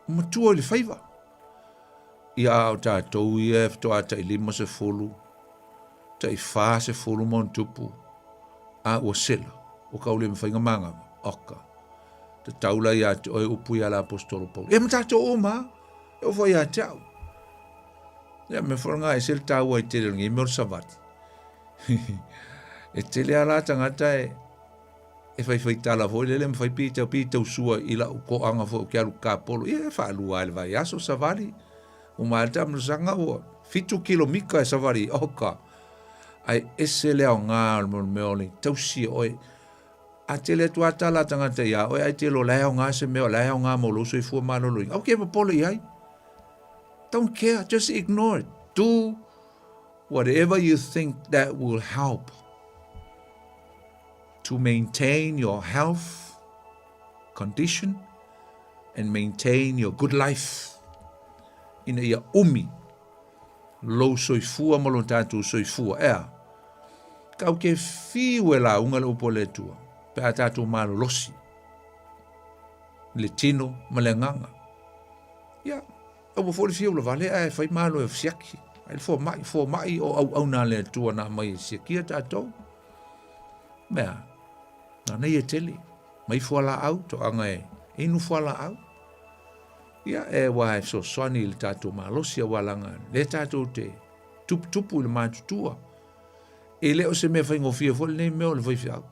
Ua matua i le faiva. Ia a o tatou ia e faatoa tai 50, tai 40 ma ona tupu, a ua sela, ua tau le mafai ona manava. Oka. Tatau la ia te oe upu ia le Aposetolo Paulo. Ia ma tatou uma lava, e oo foi ia te au. Ia mea foi lena e ese le taua i tele o lenei mea o le savali. E tele lava la tagata e e faifai tala foi lele ma fai pei tau pei tau sua i lau toaga foi ou te alu kapolo. Ia e faalua lava i le vaiaso savali. Uma ai le taamilosaga ua 7 kilomita e savali. Oka! Ae ese le aoga o le mea o le tausi e oe. A tele atu lava tala a tagata iā oe ae te iloa o la e aoga se mea o la e aoga mo lou soifua maloloina, aua ke popole i ai. Don't care, just ignore it. Do whatever you think that will help to maintain your health condition and maintain your good life. Ina ia umi lou soifua ma lo tatou soifua. Ea, kau ke fiu e lauga le upu a le Atua, pe a tatou malolosi i le tino ma le agaga. Ia, aua foi le fiu lavale ae fai malo e siaki. Ai le fomai, fomai o auauna a le Atua na aumai e siakia tatou. Mea, manaia tele, mai fualaau, toaga e inu fualaau. Ia, e aua e fesoasoani i le tatou malosi aua leaga lea tatou te tuputupu i le matutua. E le o se mea faigofie foi lenei mea o le faifeau.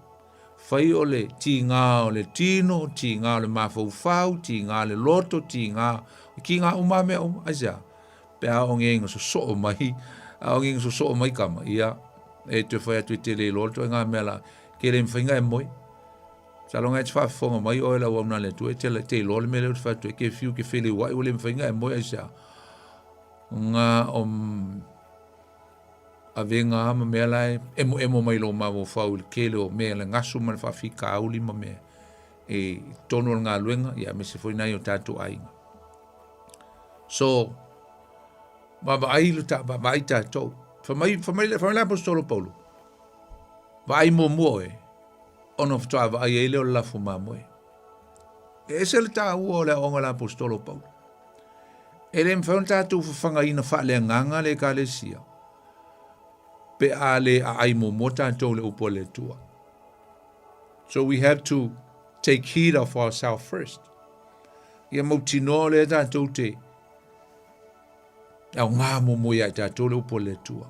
Fai o le tiga o le tino, tiga o le mafaufau, tiga o le loto, tiga, tiga uma lava mea uma. Aisea? Pe a oo nei ina sosoo mai, a oo nei ina sosoo mai tama, ia, e toe fai atu e te le iloa le ituaiga mea la, ke le mafai ona e moe. Masalo na e te faafofoga mai oe lau auauna a le Atua, e te, te iloa le mea lea ou te fai atu ai, ke fiu ke feliuai ua le mafai ona e moe aisea? Na o avega lava ma mea la e emoemo mai lou mafaufau i le tele o mea, le gasu ma le faafitauli ma mea i totonu o le galuega, ia aemaise foi nai o tatou aiga. So, vaavaai lo ta, vaavaai tatou. Fai mai, fai mai, fai mai le Aposetolo Paulo, vaai muamua oe, ona faatoa vaai ai lea o le lafo mamoe. E ese le taua o le aoaoga a le Aposetolo Paulo. E le mafai ona tatou fafagaina faaleagaga le Ekalesia pe a le aai muamua tatou i le upu a le Atua. So we have to take heed of ourselves first. Ia mautinoa o lea tatou te aoga muamua ia i tatou le upu a le Atua.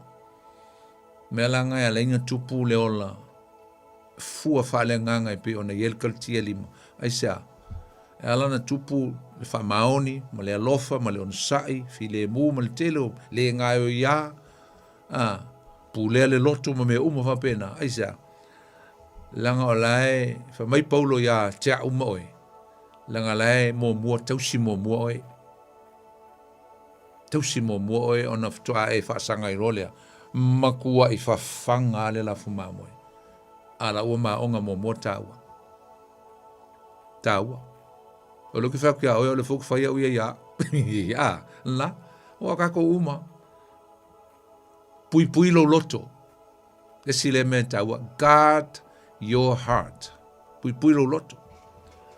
Mea la nga e ala ai ona tupu le ola fua faaleagaga e pei ona i ai le Kalatia 5. Aisea? E ala ona tupu le faamaoni ma le alofa ma le onosai, filemu ma le tele o le gaoioiā, a, pulea le loto ma mea uma faapena. Aisea? Leaga o la e fai mai Paulo iā te au ma oe, leaga la e muamua tausi muamua oe. Tausi muamua oe ona faatoa e faasaga ai loa lea, matuai fafaga lava le lafu mamoe. A la ua maoga muamua taua. Taua. O lea ou te fai atu ia oe, o lea foi ou te fai au ia ia au. A, la, ua tatou uma. Puipui lou loto. Le isi lea mea taua, guard your heart. Puipui lou loto.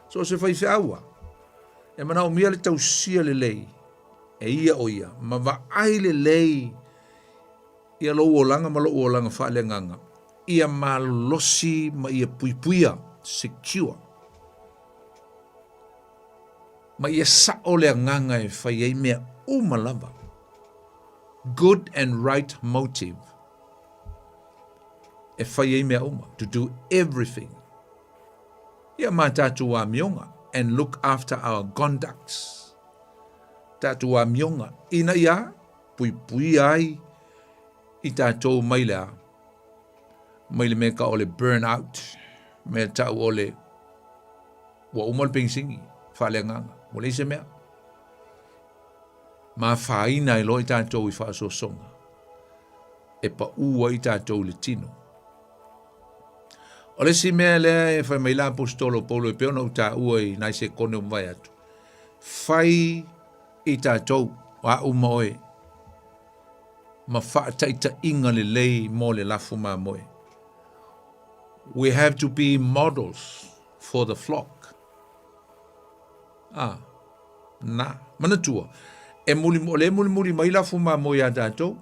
So o se faifeau a, e manaomia le tausia lelei. E ia ʻo ia, ma vaai lelei ia lou olaga ma loʻu olaga faaleagaga, ia malosi ma ia puipuia, secure, ma ia saʻo le agaga e fai ai mea uma lava, good and right motive, e fai ai mea uma, to do everything. Ia ma tatou amioga, and look after our conducts, tatou amioga, ina ia puipuia ai i tatou mai le a? Mai le mea ka o le burn out, mea tau o le ua uma le penisini, faaleagaga, ua leai se mea. Ma afaina ai loa i tatou i faasoasoga e paʻū ai i tatou i le tino. O le isi mea lea e fai mai la aposetolo o Paulo e pei ona ou taua i nai sekone ua mavae atu, fai i tatou, o a'u ma oe, ma faataitaiga lelei mo le lafu mamoe. We have to be models for the flock. Ah, na, manatua, e muli, o le mulimuli mai lafu mamoe iā tatou,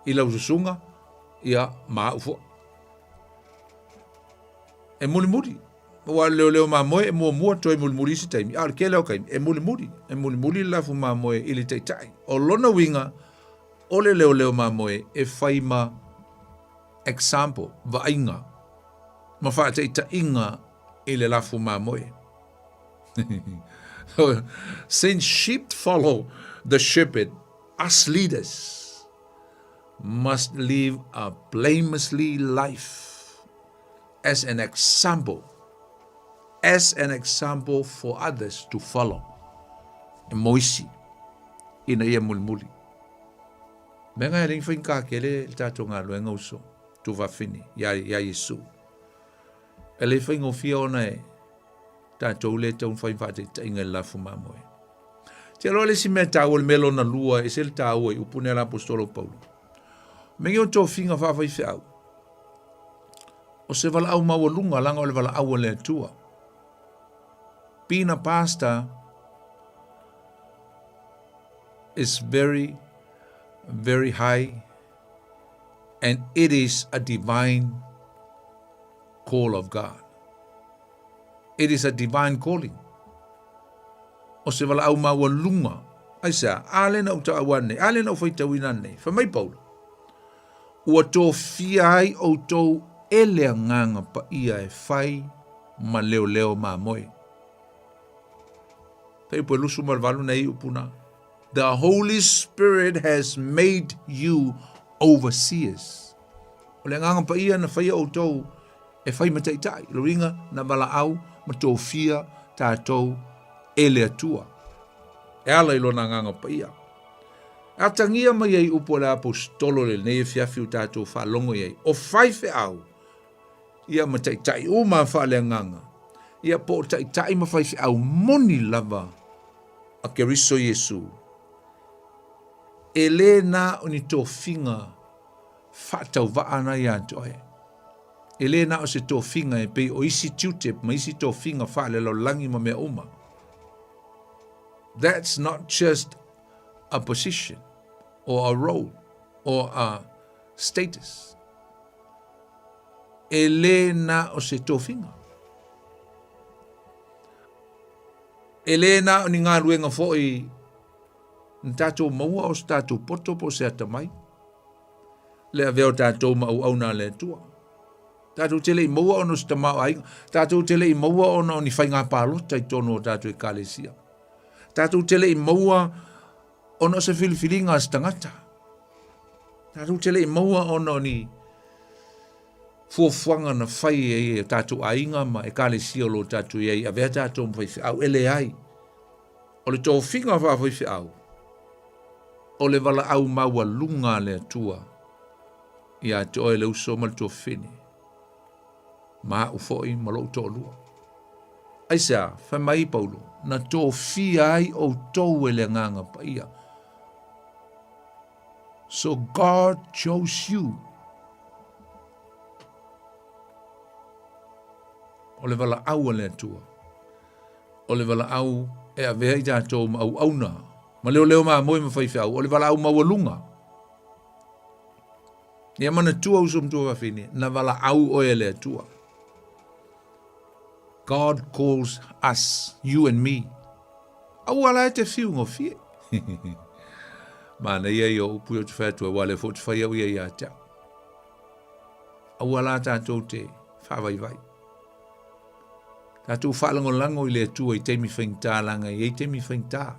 i lau susuga, ia, ma a'u foi. E mulimuli. Ua leoleo mamoe e muamua toe mulimuli isi taimi, a o le kele o taimi, e mulimuli, e mulimuli le lafu mamoe i le taitai. O lona uiga, o le leoleo mamoe e fai ma example, vaaiga, ma faataitaiga i le lafu mamoe. Since sheep follow the shepherd, us leaders must live a blamelessly life as an example, as an example for others to follow. E mo isi, ina ia mulimuli. Mea ngai e le whainga kele le tātou galuega uso, tuvafini, ia, ia Iesu. E le whaingofia ona e tātou le tau whai whaataitaiga i le lafu mamoe. Te aloa le isi mea tāua le mea lona lua e se le tāua i upu nei a le aposetolo Paulo. Mea o tofiga faafaifeau. O se valaau maualuga laga o le valaau a le Atua. Being a pastor is very, very high and it is a divine call of God. It is a divine calling. O se valaau maualuga. Aisea, a le na ou taua nei, a le na ou faitauina nei. Fai mai Paulo, ua tofia ai outou e le Agaga Paia e fai ma leoleo mamoe. Fai upu e 28 nei upu na. The Holy Spirit has made you overseers. O le Agaga Paia na faia outou e fai ma taitai, lo uiga na valaau ma tofia tatou e le Atua. E ala i lona Agaga Paia. E atagia mai ai upu a le aposetolo lenei afiafi ua tatou faalogo i ai, o faifeau, ia ma taitai uma faaleagaga, ia po o taitai ma faifeau moni lava a Keriso Iesu, e lē na o ni tofiga faatauvaa ana iā te oe. E lē na o se tofiga e pei o isi tiute ma isi tofiga faalelalolagi ma mea uma. That's not just a position or a role or a status. E lē na o se tofiga. E lē na o ni galuega foi na tatou maua o se tatou poto po o se atamai. Le avea o tatou ma auauna a le Atua. Tatou te le i maua ona o se tamaoaiga. Tatou te le i maua ona o ni faiga palota i totonu o tatou ekalesia. Tatou te le i maua ona o se filifiliga a se tagata. Tatou te le i maua ona o ni fuafuaga na fai ai e tatou aiga ma ekalesia o lo o tatou i ai, avea tatou ma faifeau. E leai. O le tofiga faafaifeau, o le valaau maualuga a le Atua ia te oe le uso ma le tuafafine, ma a'u foi ma lo'u toalua. Aisea, fai mai Paulo, na tofia ai outou e le Agaga Paia. So God chose you. O le valaau a le Atua. O le valaau e avea i tatou ma auauna. Ma leoleo mamoe ma faifeau, o le valaau maualuga. Ia manatua uso ma tuafafine, na valaau oe e le Atua. God calls us, you and me. Aua la e te fiu gofie. Manaia ia o upu ia ou te fai atu ai, ua lea foi ou te fai au ia ia te au. Aua la tatou te faavaivai. Tatou faalagolago i le Atua i taimi faigata laga e i ai taimi faigata.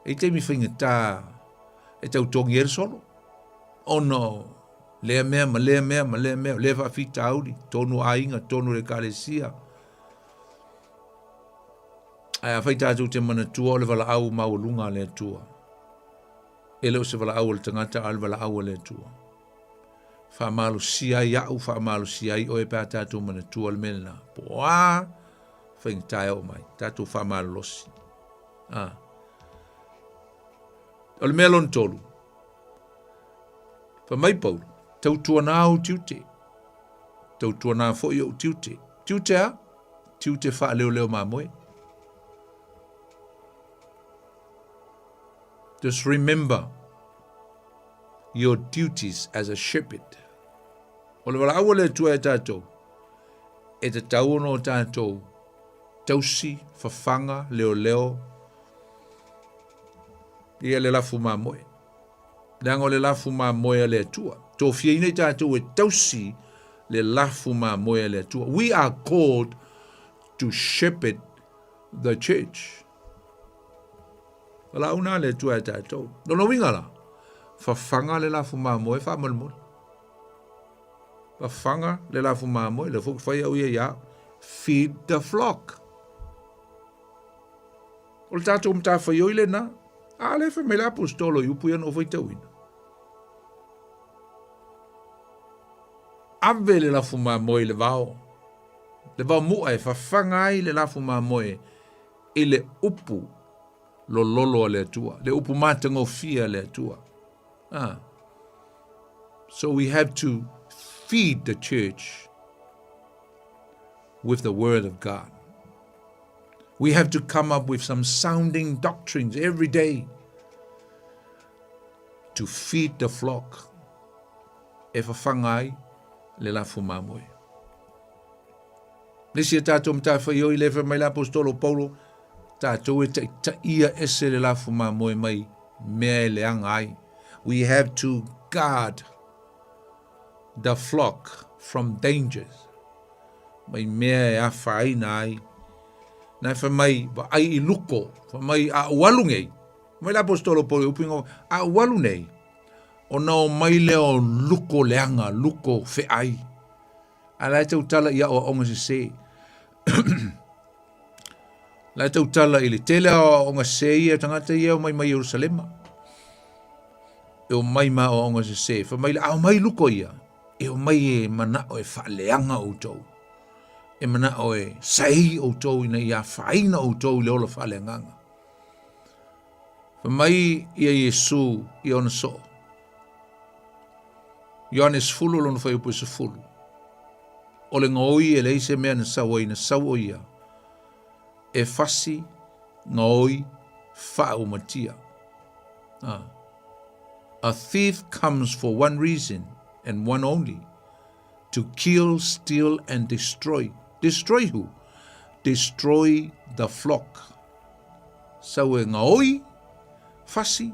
E i ai taimi faigata e tautogi ai le solo. Ona o lea mea ma lea mea ma lea mea, o lea faafitauli, tonu aiga, tonu le ekalesia. Ae afai tatou te manatua o le valaau maualuga a le Atua, e le o se valaau a le tagata, a o le valaau a le Atua. Faamalosia ai au, faamalosia ai oe pe a tatou manatua le mea lena. Po o a faigata e oo mai, tatou faamalolosi. Ah. O le mea lona tolu, fai mai Paulo, tautuanā ou tiute, tautuanā foi ou tiute. Tiute a? Tiute faaleoleo mamoe. Just remember your duties as a shepherd. O le valaau a le Atua e tatou, e tatau ona o tatou tausi, fafaga, leoleo, ia le lafu mamoe. Leaga o le lafu mamoe a le Atua. Tofiaina i tatou e tausi le lafu mamoe a le Atua. We are called to shepherd the church. Valaau na le Atua e tatou. Lona uiga la, fafaga le lafu mamoe faamolemole. Fafaga le lafu mamoe, le foi fai au ia ia. Feed the flock. O le tatou matafaioi lena. A lea fai mai le aposetolo i upu ia na ou faitauina. Ave le lafu mamoe i le vao. Le vao mu'a e fafaga ai le lafu mamoe i le upu lololo a le Atua, le upu matagofie a le Atua. Ah. So we have to feed the church with the word of God. We have to come up with some sounding doctrines every day to feed the flock. E fafaga ai le lafu mamoe. Le isi a tatou matafaioi le fai mai le aposetolo Paulo, tatou e taitaia ese le lafu mamoe mai mea e leaga ai. We have to guard the flock from dangers. Mai mea e afaina ai. Na e fai mai, vaai i luko, fai mai a ou alu nei. Mai le aposetolo Paulo i upu ingoa, a ou alu nei, ona o mai lea o luko leaga, luko feai. A la e tautala i aoaoga sesē. La e tautala i le tele aoaoga sesē ia tagata ia e omai mai Ierusalema. E omai ma aoaoga sesē. Fai mai le, a omai luko ia, e omai e manao e faaleaga outou. E manao e saei outou ina ia afaina outou i le ola faaleagaga. Fai mai ia Iesu i ona soo. Ioane 10 lona fuaiupu e 10. O le gaoi e leai se mea na sau ai, na sau o ia e fasi gaoi faaumatia. Ah. A thief comes for one reason and one only, to kill, steal and destroy. Destroy who? Destroy the flock. Sau e gaoi, fasi,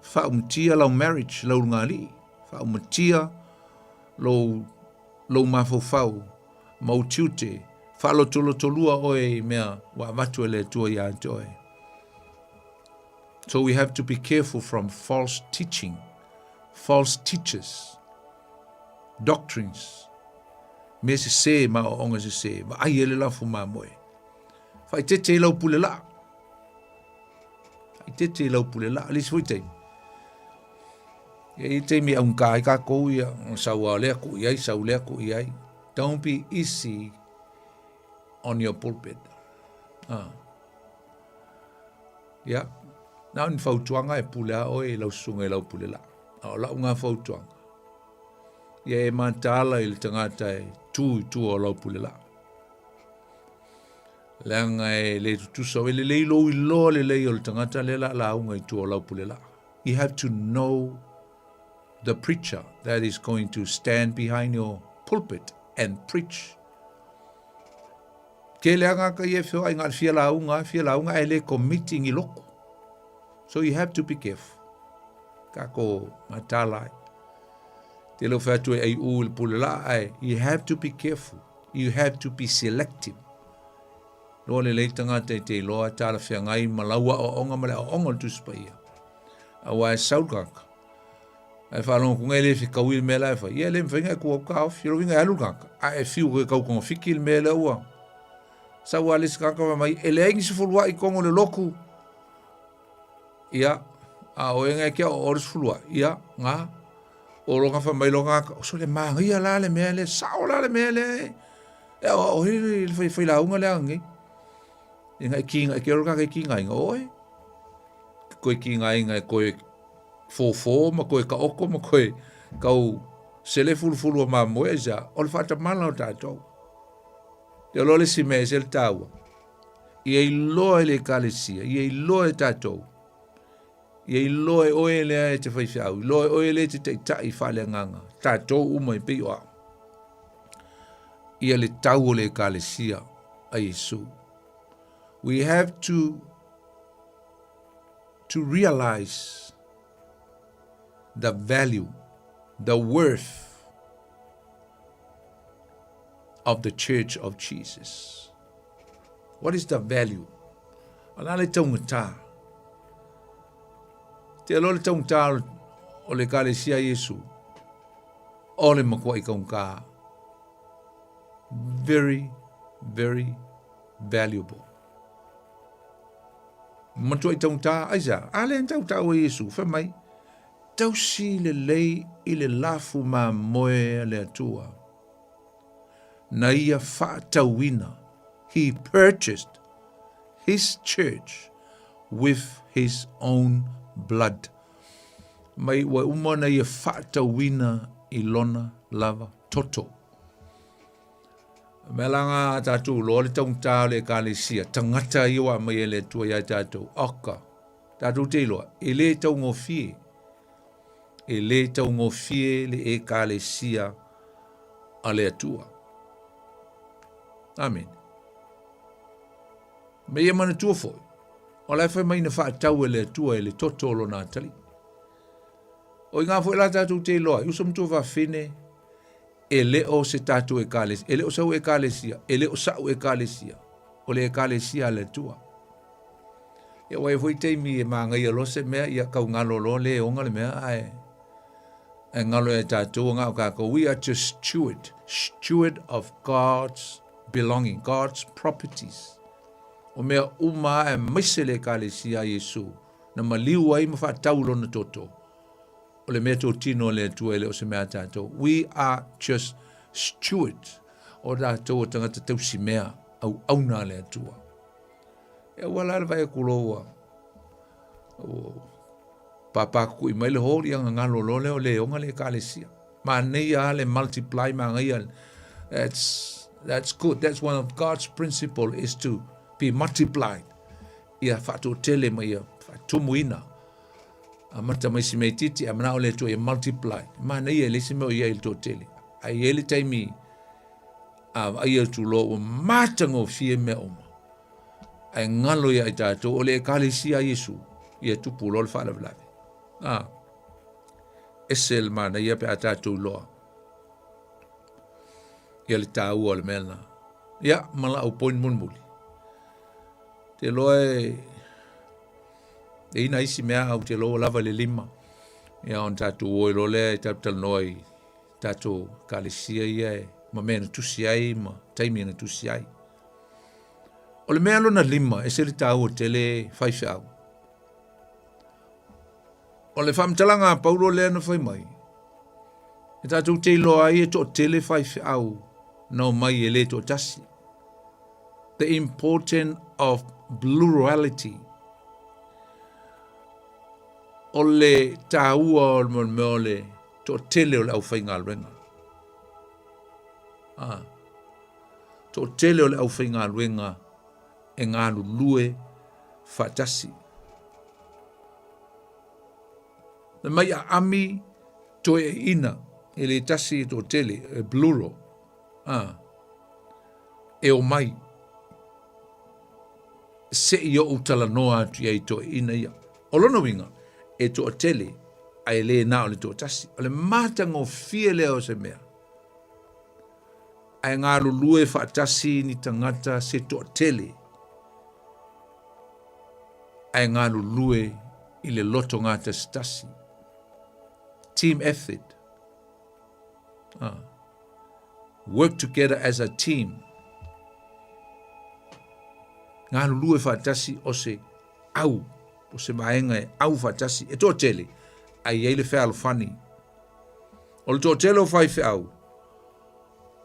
faaumatia lau marriage, lau lugalii, faaumatia lou, lou mafaufau, ma ou tiute, faalotolotolua oe i mea ua avatu e le Atua ia te oe. So we have to be careful from false teaching, false teachers, doctrines, mea sesē ma aoaoga sesē, vaai ai le lafu mamoe. Faaeteete i lau pule laa. Faaeteete i lau pule laa. Le isi foi taimi. E i ai taimi e augata ai kākou ia, sau a lea kuu i ai, sau lea kuu i ai. Don't be easy on your pulpit. Ah. Ia, na o ni fautuaga e pule a oe i lau susuga i lau pule laa. A o lau ngā fautuaga. Ia e mataala i le tagata e tū i tua o lau pule laa. Leaga e le tutusa e lelei lou iloa lelei o le tagata lea la lauga i tua o lau pule laa. You have to know the preacher that is going to stand behind your pulpit and preach. Ke le anga ka ia feo ai ngā fia lauga, fia lauga e le committing i loko. So you have to be careful. Ka ko ngā tālai. Te leo whātu e ai u le pule laa ai. You have to be careful. You have to be selective. Loa lelei tagata e te iloa e talafeagai ma lau aoaoga ma le aoaoga o le Tusi Paia. Aua e sau le tagata, ae faalogo atu e le fetaui le mea la e fai, ia e le mafai ona e tu atu taofi. O lona uiga e alu le tagata, ae e fiu e tau togafiti le mea lea ua sau lava le isi tagata fai mai, e leai ni sefuluai i totonu o le lotu. Ia, a o oe na e te aoao le sefuluai, ia, na, o lona fai mai lona tagata, sole manaia la le mea lea, sao la le mea lea e aoao ai le failauga lea anei. E ngai kinga, e ke ora ka kinga inga oe. Koe kinga inga e koe fōfō ma koe kaoko ma koe kau sele fulufulu o mamoe aisea, o le faatamala o tatou. Te aloa le isi mea e ese le taua. Ia iloa e le ekalesia, ia iloa e tatou, ia iloa e oe lea e te faifeau, iloa e oe lea e te taitai faaleagaga, tatou uma e pei o au. Ia le tau o le ekalesia a Iesu. We have to realize the value, the worth of the church of Jesus. What is the value? O le a le taugata? Te aloa le taugata o le ekalesia a Iesu, o le matuai taugata. Very, very valuable. Matuai taugata, aisea? A lea na tautau e Iesu, fai mai, tausi lelei i le lafu mamoe a le Atua. Na ia faatauina, he purchased his church with his own blood. Mai ua uma ona ia faatauina i lona lava toto. Mea la ngā tātou loa le taugata o le ekalesia, tagata ia ua aumai e le Atua ia tātou, oka, tātou te iloa, e le taugofie, e le taugofie le ekalesia a le Atua. Amen. Me ia manatua foi, o la e fai mai na faatau e le Atua e le toto o lona atalii. O i ngā foi la tātou te iloa, i uso matua fafine, e le o se tātou ekalesia, e le o sau ekalesia, e le o sa'u ekalesia, o le ekalesia a le Atua. Ia ua i ai foi taimi e māgaia loa se mea, ia kau ngalo loa le oga le mea, ae ae ngalo ia tātou nga o kākou. We are just steward, steward of God's belonging, God's properties. O mea uma aemaise le ekalesia a Iesu, na maliu ai ma faatau lona toto. O le mea totino a le Atua e le o se mea a tātou. We are just stewards. O tātou o tangata tausi mea auauna a le Atua. E ua la le vai aku loa ua pāpākukuʻi mai le hōli anga ngalo loa lea o le oga le ekalesia. Manaia a le multiply manaia. That's good. That's one of God's principle is to be multiplied. Ia faatoatele ma ia faatumuina. Amata mai si mea itiiti ae manao le Atua ia multiply. Manaia e leai se mea o i ai i le toatele. Ae i ai le taimi a vaaia atu loa ua matagofie mea uma. Ae ngalo ia i tatou o le ekalesia a Iesu, ia tupu loa le faalavelave. A, ese le manaia pe a tatou iloa ia le taua o le mea lena. Ia, ma lau point mulimuli. Te loa e e ina isi mea au te loa lava le lima. Ia on tatou o i loa lea e tatou talanoa i tatou ekalesia ia e ma mea na tusi ai ma taimi na tusi ai. O le mea lona lima, ese le taua tele faifeau. O le faamatalaga a Paulo lea na fai mai, e tatou te iloa ai e toatele faifeau na omai e le toatasi. The importance of plurality. O le taua o le mea o le toatele o le aufaigaluega. Ah. Toatele o le aufaigaluega E galulue faatasi. Na mai aami toeaiina e le tasi e toatele, e plural, a, e omai se'i ou talanoa atu i ai i toeaiina ia. O lona uiga, e toatele ae le na o le toatasi. O le matagofie lea o se mea. Ae galulue faatasi ni tagata se toatele ae galulue i le loto gatasitasi. Team effort. Ah. Work together as a team. Galulue faatasi o se au, o se vaega e au faatasi, e toatele, ae i ai le fealofani. O le toatele o faifeau,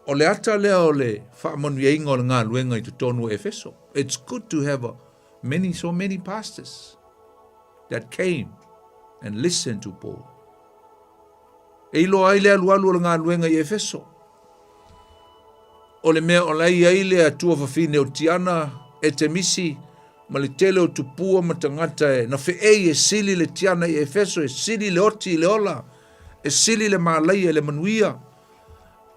o le ata lea o le faamanuiaina o le galuega i totonu o Efeso. It's good to have a many, so many pastors that came and listened to Paul. E iloa ai le alualu o le galuega i Efeso. O le mea o la i ai le atua fafine o Tiana, Etemisi, ma le tele o tupua ma tagata e na feei e sili le Tiana i Efeso, e sili le oti i le ola, e sili le malaia i le manuia.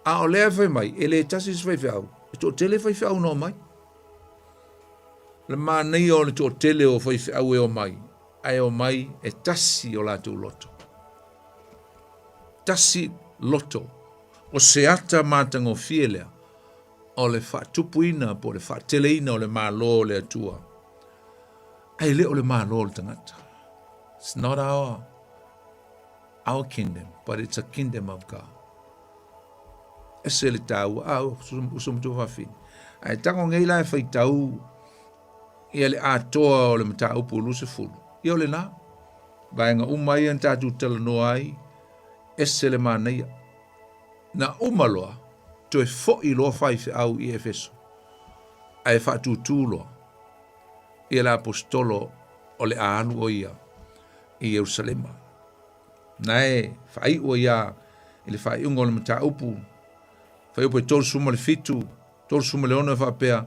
A o lea e fai mai, e le tasi se faifeau, e toatele faifeau na omai. Le manaia o le toatele o faifeau e omai, ae omai e tasi o latou loto. Tasi loto. O se ata matagofie lea o le faatupuina po o le faateleina o le Malo o le Atua. Ae le o le Malo o le tagata. It's not our, our kingdom, but it's a kingdom of God. Ese le tāua, a uso matua fafine. Ae tago nei la e faitau ia le atoa o le mataupu 20. Ia o lena, vaega uma ia na tatou talanoa ai, ese le manaia. Na uma loa, toe fo'i loa faifeau i Efeso, ae faatūtū loa ia le aposetolo o le a alu o ia i Ierusalema. Na e faai'u ai a i le faaiuga o le mataupu, fuaiupu e 37, 36 e faapea,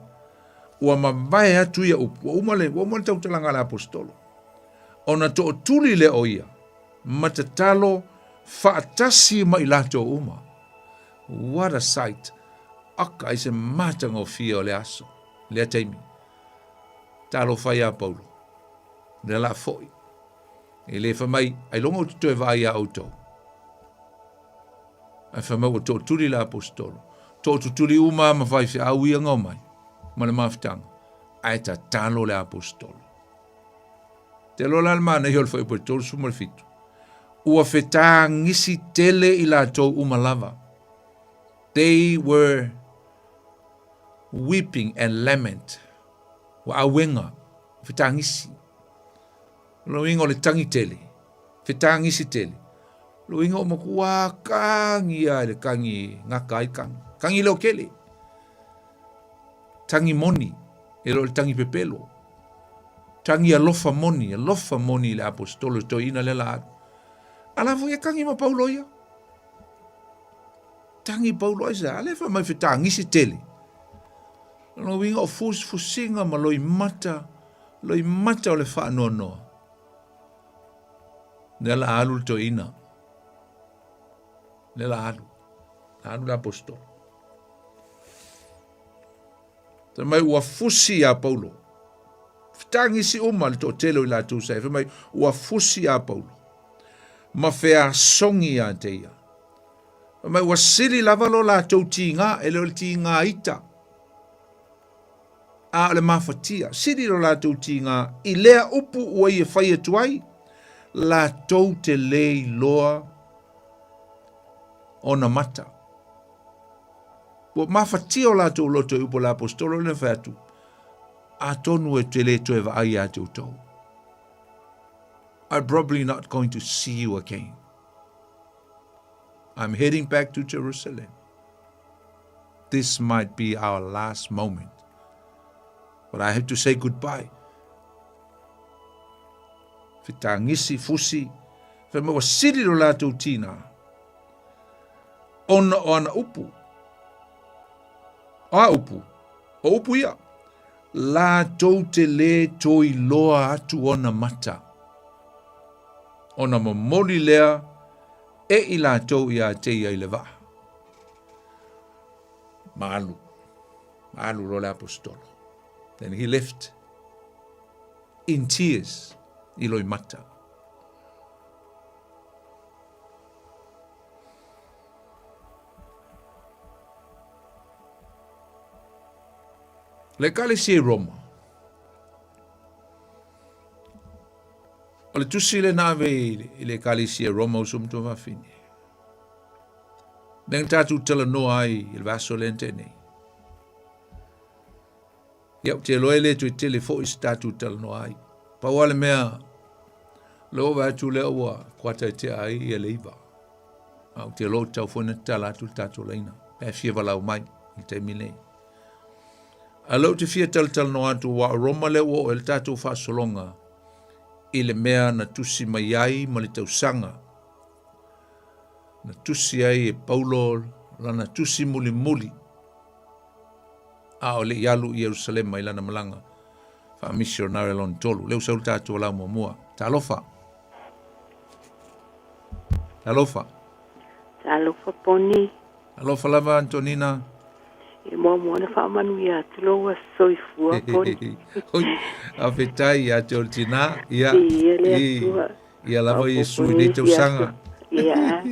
Ua mavae atu ia upu, ua uma le, ua uma le tautalaga a le aposetolo, ona tootuli lea o ia, ma tatalo faatasi ma i latou uma. What a sight! Aka i se matagofie o le aso, lea taimi. Talofa iā Paulo, lea la fo'i. E le fai mai, ailoga ou te toe vaai iā outou. Ae fai mai ua tootuli le aposetolo. Tootutuli uma ma faifeau ia na omai, ma le mafutaga, ae tatalo le aposetolo. Te iloa la le manaia o le fuaiupu e 37. Ua fetagisi tele i latou uma lava. They were weeping and lament. Ua auega, fetagisi. O le uiga o le tangi tele, fetagisi tele. O le uiga o matua kagi lava i le kagi gata ai kagi. Kagi leo tele. Tangi moni, e le o le tangi pepelo. Tangi alofa moni, alofa moni i le aposetolo i toeaina lea la alu. A la foi e kagi ma Paulo ia. Tangi Paulo aisea, a lea fai mai fetagisi tele. O lona uiga o fusifusiga ma loimata, loimata o le faanoanoa. Lea la alu le toeaina. Lea la alu. Alu le aposetolo. Fai mai ua fusi iā Paulo. Fetagisi uma le toatele o i latou sa i ai. Fai mai ua fusi iā Paulo ma feasogi ia te ia. Fai mai ua sili lava lo latou tiga, e le o le tiga ita, a o le mafatia. Sili lo latou tiga i lea upu ua ia fai atu ai, latou te le iloa ona mata. Ua mafatia o latou loto i upu a le aposetolo lea na fai atu, Atonu e te le toe vaai ia te outou. I'm probably not going to see you again. I'm heading back to Jerusalem. This might be our last moment. But I have to say goodbye. Fetagisi, fusi, fai mai ua sili lo latou tina. Ona o ana upu. O a upu? O upu ia. Latou te lē toe iloa atu ona mata, ona momoli lea e i latou iā te ia i le vaa. Ma alu, ma alu loa le Aposetolo. Then he left in tears i loimata. Le Ekalesia i Roma. O le tusi lena ave i le Ekalesia i Roma uso matua fafine. Lea na tatou talanoa ai i le vaiaso lea na tea nei. Ia, ou te iloa e le toe tele foi se tatou talanoa ai. Pau lava le mea, le oo vaai atu lea ua kuata i tea ai ia le 9. A ou te iloa ua tatau foi ona tatala atu le tatou laina pe a fia valaau mai i le taimi lenei. A o lea ou te fia talatalanoa atu aua o Roma lea ua oo i ai le tatou faasologa i le mea na tusi mai ai ma le tausaga na tusi ai e Paulo lana tusi mulimuli a o le i alu i Ierusalema i lana malaga faamisionare lona tolu. Lea ua sau le tatou valaau muamua. Talofa. Talofa. Talofa Poni. Alofa lava Antonina. E muamua ona faamanuia atu lou aso soifua Poni. Oi, faafetai ia te oe le tinā. Ia, Viia le Atua. Ia lava Iesu i nei tausaga. Ia,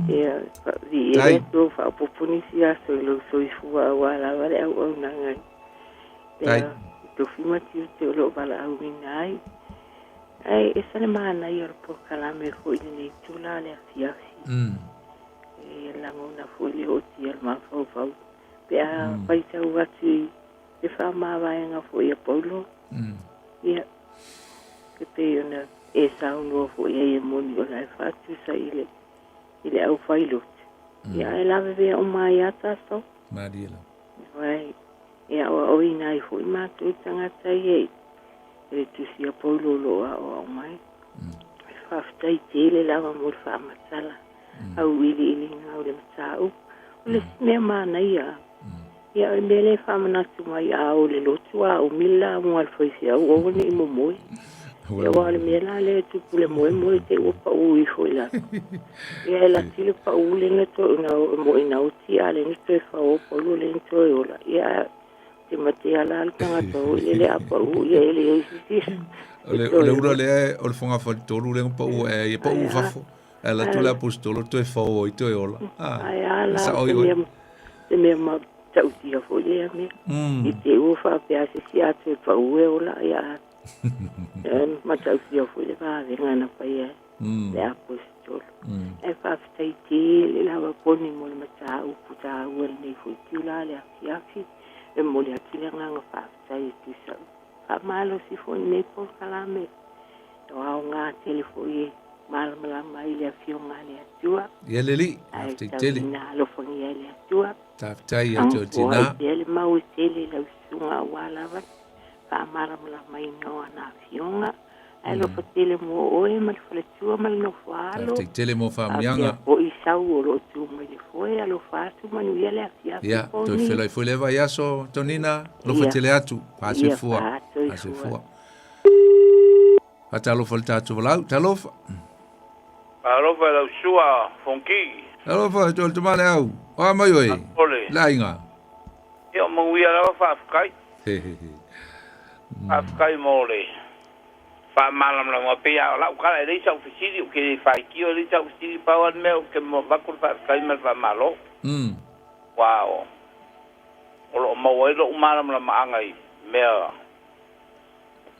ia, viia le Atua ua faaopoopo nisi aso i lou soifua aua lava le auaunaga i lea tofi ma tiute o lo o valaauina ai. Ae ese le manaia o le polokalame foi i lenei itula le afiafi. E lagona foi le ootia o le mafaufau pe a faitau atu i le faamavaega foi a Paulo. Ia, e pei ona e saunoa foi ai e moni o la e faatusa i le, i le aufailotu. Ia, ae lavevea uma ai lava tatou. Malie lava. Aua e aoaoina ai foi matou tagata ia i le tusi a Paulo o lo o aoao mai. Faafetai tele lava mo le faamatala auiliiliga o le mataupu. O le isi mea manaia, ia o le mea lea e faamanatu mai a o le lotu a umi le lauga a le faifeau, aua ne i momoe. Ia aua o le mea la lea e tupu le moemoe te i ua pau ifo i lalo. Ia e laki le pau lea na toe na oti a lea na toe fao Paulo lea na toe ola. Ia te matea la le tagata foi lele a pau ia e leai se isi. O le, o le ula lea o le fogafale-tolu lea na pau ae ai, pau i fafo. Ae alu atu le aposetolo toe fao ai toe ola. Ah, Ae a la, sao i oe. Se mea matautia foi lea mea. I te ua faapea se isi a toe pau e ola, ia a matautia foi le vavega na fai ai le aposetolo. Ae faafetai tele lava Poni mo le mataupu taua i lenei foi itula le afiafi. E momoli atu le agaga faafetai e tusa faamalosi foi lenei polokalame. O aoga tele foi e malamalama ai le Afioga a le Atua. Ia le Alii, faafetai tele. Ae tauina alofagia e le Atua. Faafetai ia te oe tina. Foai pea le mau e tele i lau susuga aua lava le faamalamalamaina o ana Afioga. Ae alofa tele mo oe ma le faletua ma le nofo alo. Faafetai tele mo faamanuiaga. Faapea foi sau o lo o tu mai le foe, alofa atu manuia le afiafi. Ia, toe feiloai foi lea vaiaso, Tonina, alofa tele atu. Faasoifua. Faasoifua. Faatalofa i le tatou valaau. Talofa. Talofa i lau sua Fonki. Talofa i le tama le au. O a mai oe? Le aiga. Ia, o manuia lava faafetai. Faafetai mo le faamalamalamaga. Pei lava o lau tala, e leai sau fesili, ou te le faitio, e leai sau fesili, pau lava le mea ou te avatu le faafetai ma le faamalo. Aua o lo o maua ai lou malamalamaaga i mea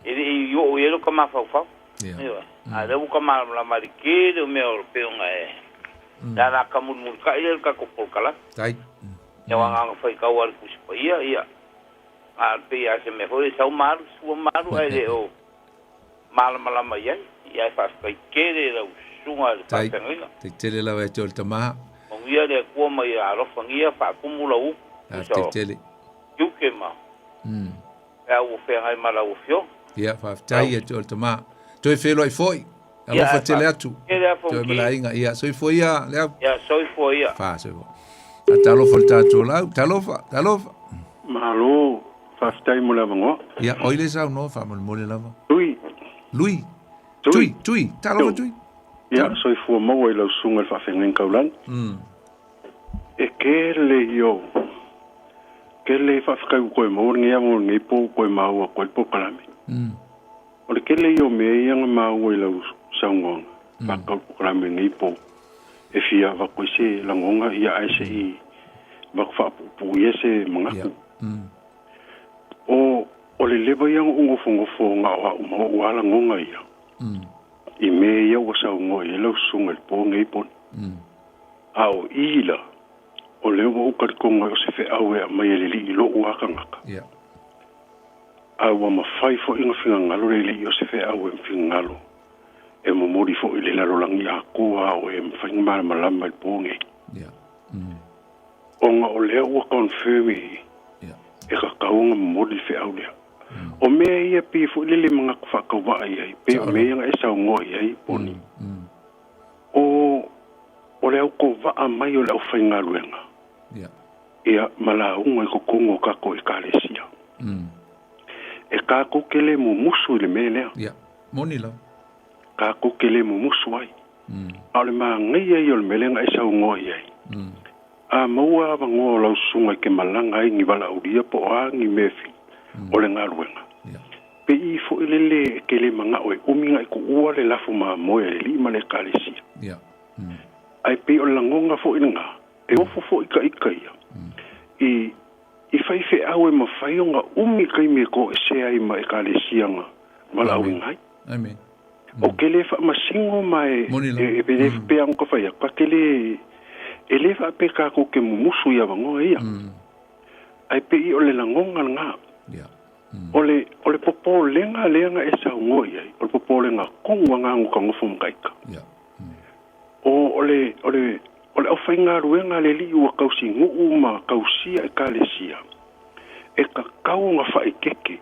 e le i oo i ai lota mafaufau. Ioe. A o lea ua ta malamalama i le tele o mea o pei ona e le alata mulimulitai lea i le tatou polokalame. Tai. Ia aua na ona faitau lava i le Tusi Paia, ia, a pei lava o se mea foi lea e sau ma alu, sua ma alu ae le o malamalama i ai. Ia ae faafetai tele i lau susuga i le faafeagaiga. Tai tele lava ia te oe le tama. Manuia le Atua ma ia alofagia faatumu lau upu. Faafetai tele. Tiute ma pe a ua feagai ma lau Afioga. Ia, faafetai ia te oe le tama. Toe feiloai foi. Alofa tele atu. Toe ma le aiga. Ia, soifua ia, Leau. Ia, soifua ia. Fa, soifua. A talofa le tatou lau. Talofa, talofa. Malo. Faafetai mo le avanoa. Ia, o ai le saunoa faamolemole lava? Tui. Lui. Tui, Tui. Talofa Tui. Ia, soifua maua i lau susuga i le faafeagaiga taulagi. E tele ia o tele faafetai ua toe maua lenei avanoa i lenei po ua toe maua atu ai le polokalame. O le tele ia o mea ia na maua i lau saunoaga faatatau i le polokalame i lenei po e fia avatu ai se lagona ia ae se i avatu faapuupuuia se manatu. O o le leva ia ona ou nofonofo na o au ma o'u lava lagona ia i mea ia ua saunoa i ai lau susuga i le po nei poni. A o i la, o lea ua ou talitonu ai o se feau e aumai e le Alii i lo'u lava tagata. A ua mafai foi ona finagalo le Alii o se feau e finagalo e momoli foi i le lalolagi atoa a o e mafai ona malamalama i le po nei. Ona o lea ua confirm i i, e tatau ona momoli le feau lea. O mea ia pei foi lele manatu faatauvaa i ai, pei o mea ia na e saunoa i ai, Poni. O, o le autovaa mai o le aufaigaluega, ia, ma lauga i totonu o tatou Ekalesia. E tatou te le mumusu i le mea lea. Ia, moni lava. Tatou te le mumusu ai. A o le manaia ia o le mea lea na e saunoa i ai, a maua avanoa o lau susuga e te malaga ai ni valaaulia po o a ni mea o le galuega, pe i foi lele e te le manao e umi na e tuua le lafo mamoe a le alii ma le ekalesia. Ae pei o le lagona foi lena, e ofo foi ka ita ia, i i faifeau e mafai ona umi taimi e toesea ai ma ekalesia na valaauina ai. Amen. O ke le faamasino ma e e e le pea ona ka fai atu, ka te le e le faapea tatou te mumusu i avanoa ia. Ae pei o le lagona lena. O le o le popolega lea na e saunoa i ai, o le popolega tonu lena na ta nofo ma ta ita. O o le o le o le aufaigaluega a le Alii ua tausinuu ma tausia Ekalesia, e tatau ona faaeteete.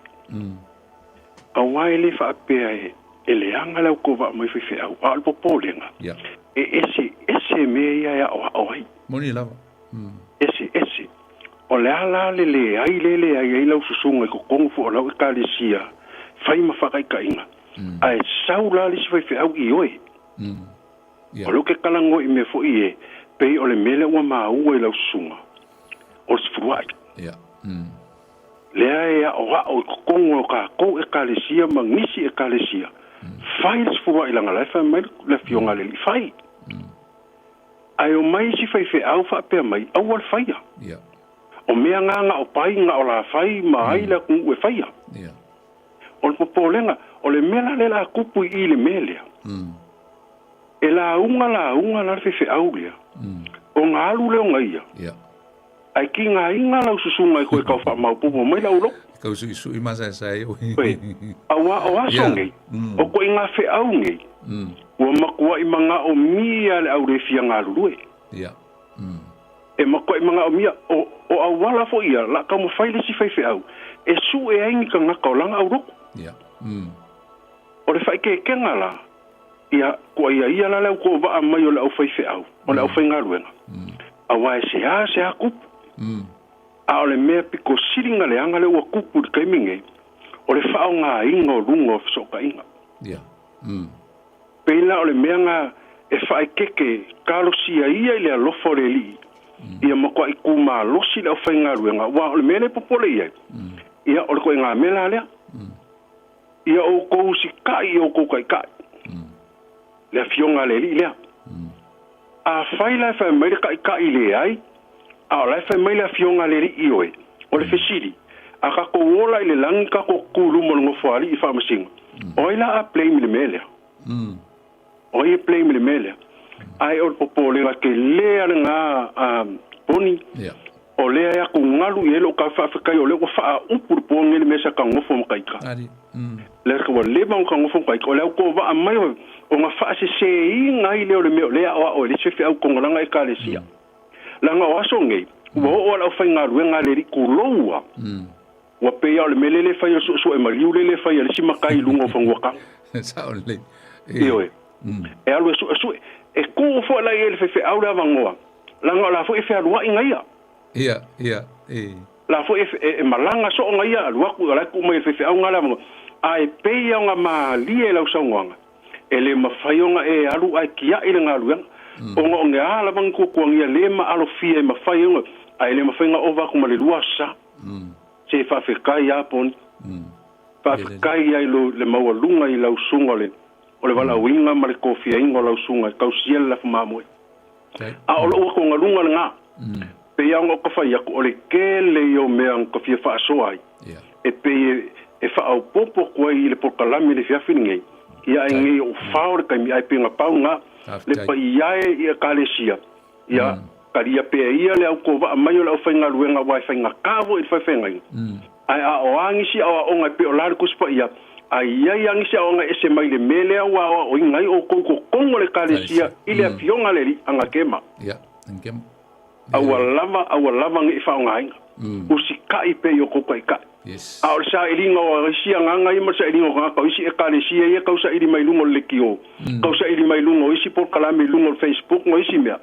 Aua e le faapea e e leaga le autovaa mai faifeau, a o le popolega, e eseese mea ia e aoao ai. Moni lava. Eseese. O le a la le leai lea e leai ai lau susuga i totonu foi o lau Ekalesia fai ma faataitaiga, ae sau la le isi faifeau i oe. O lea ou te talanoa i mea foi e pei o le mea lea ua maua i lau susuga, o le sefuluai. Lea e aoao i totonu o tatou Ekalesia ma nisi Ekalesia, fai le sefuluai leaga la e fai mai le Afioga a le Alii, fai. Ae omai isi faifeau faapea mai, aua le faia. O mea na na o pai, na o lafai ma ai le atunuu e faia. O le popolega, o le mea la lea o le a tupu i i le mea lea, e lauga lauga la le faifeau lea, ona alu lea ona ia, ae tigaina lau susuga e toe tau faamaopoopo mai lau loto. Tau suisui ma saesae oe. Aua o aso nei, o koiga feau nei, ua matuai manaomia le au le fia galulue. E matuai manaomia, o, o auala foi ia, la taumafai le isi faifeau e sue ai ni tagata o lana aulotu. O le faaikeekega la, ia, kua ia ia la le autovaa mai o le aufaifeau, o le aufaigaluega, aua e seasea tupu. A o le mea pito sili ona leaga lea ua tupu i le taimi nei, o le faaaogaina o luga o fesootaiga. Pei la o le mea na e faaeteete talosia ia i le alofa o le Alii, ia matuai tumalosi le aufaigaluega, aua o le mea lea e popole i ai, ia o le ituaiga mea la lea. Ia outou usitai i outou taitai, le Afioga a le Alii lea. Afai la e fai mai le taitai leai, a o la e fai mai le Afioga a le Alii ioe, o le fesili, a tatou ola i le lagi tatou tutu i luma o le Nofoalii i Faamasino, o ai la a blame i le mea lea? O ai e blame i le mea lea? Ae o le popolega tele a lena poni, o lea e atugalu i ai lou tau faafetai o lea ua faaupu le poa nei le mea sa tagofa ma taita. Lea ua leva ona tagofa ma taita, o le autovaa mai ona faaseseina ai lea o le mea o lea e aoao ai le isi faifeau togalaga Ekalesia. Leaga o aso nei, ua oo lava le aufaigaluega a le alii tulou lava, ua pei lava o le mea lea e fai o le suesue maliu lea e fai a le isi matai i luga o fanua tanu. Sao lelei. Ioe. E alu e suesue. E tuu foi la i ai le faifeau le avanoa, leaga o la foi e fealuai na ia. Ia, ia, e. La fo'i e malaga so'oga ia alu aku o la e ku'u mai e le faife'auga le avanoa. Ae pei ia ona malie i lau saunoaga, e le mafai ona e alu ae tia'i le galuega, ona o ni a lava ni tuatuagia le maalofia e mafai ai ona, ae le mafai ona ova atu ma le lua aso sa. Se faafetai a Poni. Faafetai ai lo le maualuga i lau susuga o le o le valaauina ma le tofiaina o lau susuga e tausia le lafo mamoe. A o lou atugaluga lena, pei lava ona ou fai atu, o le tele ia o mea na ta fia faasoa ai, e pei e faaopoopo atu ai i le polokalame i le afiafi lenei, ia ae nei ou fao le taimi, ae pei na pau lena, le paia e i Ekalesia, ia talia pea ia le autovaa mai o le aufaigaluega aua e faigata foi i le faifeagaiga. Ae a o a nisi aoaoga e pei o la le Tusi Paia, a i ai a nisi aoaoga e ese mai le mea lea ua aoaoina ai outou i totonu o le Ekalesia i le Afioga a le Alii, Anakema. Aua lava, aua lava ne i faaaogaina. Usikai pea i o tou taitai. A o le sailiga o isi agaga ia ma le sailiga o tagata o isi Ekalesia ia tau saili mai luga o le leitio, tau saili mai luga o isi polokalame i luga o le Facebook ma isi mea,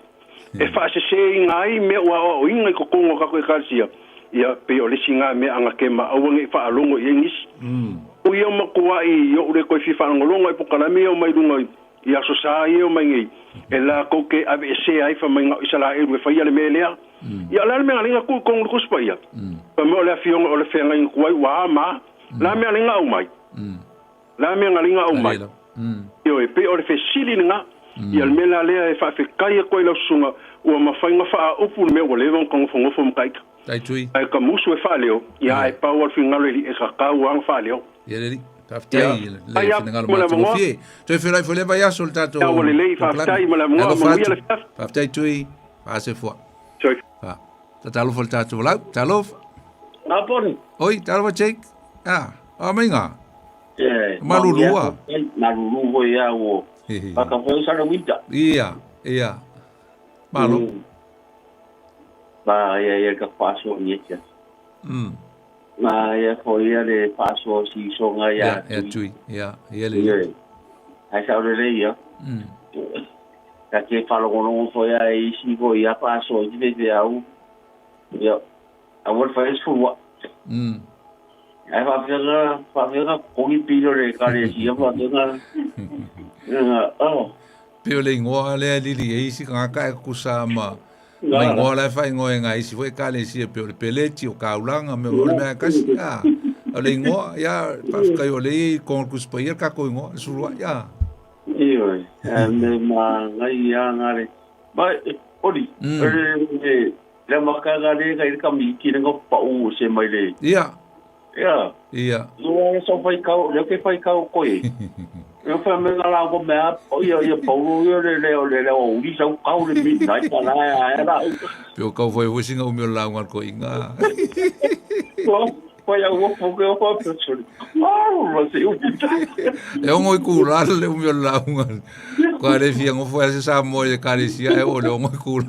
e faaseseina ai mea ua aoaoina i totonu o tatou Ekalesia, ia, pei o le isi na mea anakema aua ne i faalogo i ai nisi. O ia matuai i ou le toe fia faalogologo i polokalame ia o mai luga i Aso Sa ia e omai nei, e latou te aveesea ai fai mai na o Isaraelu e faia le mea lea. Ia o le a le mea na ala ai na tuu i totonu o le Tusi Paia? Fai mai o le afioga o le feagaiga tuai ua a ma a. O le a le mea na ala ai na aumai? O le a le mea na ala ai na aumai? Ioe, pei o le fesili lena. Ia o le mea la lea e faafetai atu ai i lau susuga ua mafai ona faaupu le mea ua leva ona tanofonofo ma taita. Ae ka musu e faaleo, ia ae pau lava le finagalo e le i e tatau lava ona faaleo. Ia le alii, faafetai i le finagalo matagofie. Toe feiloai foi lea vaiaso le tatou Ia ua lelei, faafetai ma le avanoa, manuia le afiafi. Faafetai Tui, faasefoa. Fa. Talofa le tatou lau, talofa. Aponi. Oi, talofa Jake. Ah, o maiga. Malulu a. Malulu foi ia o. Whaka foi sa le winter. Ia, ia. Malo. Ba ia ia ka whaaso ni e Ma ia fo ia le faasoa sisoga ia Tui. Ia Tui, ia, ia le. Ia. Ai sa le le ia. Ka ke faalogologo foi a isi foi ia faasoa i te te au. Ia. A ua fai sefulu a. Ai faafega faafega kogi pilo le ekalesia faafega. Oh. Pei o le igoa lea e lili ai isi tagata e kusa ma ma igoa la e faaigoa e nai isi foi ekalesia e pei o le peleti o kaulaga me o le mea e kasi a o le igoa ia faafetai o lea e i ai totonu o le Tusi Paia le tatou igoa le suluai a. Ioe, me ma ngai a ngare. Ma oli, le le makaga le ga ile kamiti le ngopau se mai le. Ia. Ia. Ia. Ua so fai kau, le ke fai kau koe. Ia fa me nga la ko mea, o ia ia Paulo ia le le le le o uri sau kau le midnight pa la ya la. Pe o kau foi foi singa umi o la ngal ko inga. Ko pa ya wo po ke o pa pe. Ah, ma se u. E ongo i kula le umi o la ngal. Ko are fia ngofo ya se sa mo e kalesia e o le ongo i kula.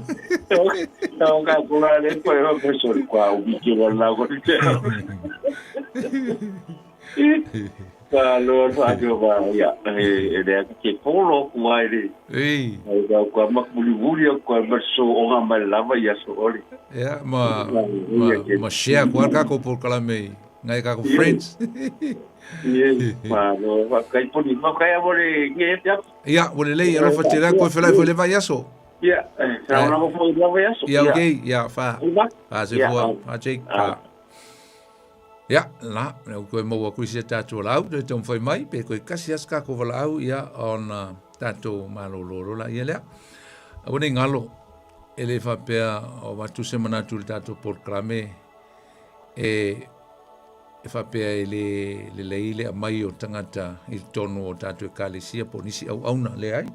Tau ka kula le ko e pe sori kwa u ki wa la ko te. Ka lo fa jo ba ya e le ke polo ku ai le. Ei. Ai ka kwa mak muli muli kwa ma so o nga mai lava ia so ole. Ya ma ma ma share kwa ka ko por kala me ngai ka ko friends. Ie, ma no fa kai poni fa kai amo le nge ya. Ia, ua lelei, alofa tele atu e felai foi le vaiaso. Ia, sa ona mo foi le vaiaso. Ia, okay, ia, fa. Fa se fua, fa Jake, fa. Ia, la, le au koe maua kui se tātou lau, te tau whai mai, pe koe kasi as ka ko wala au, ia, ona tātou malolo la ia lea. Aua nei ngalo, e le whapea o watu se manatu le tātou polokalame, e e faapea e le lelei le aumai o tagata i totonu o tatou ekalesia po o nisi auauna, leai.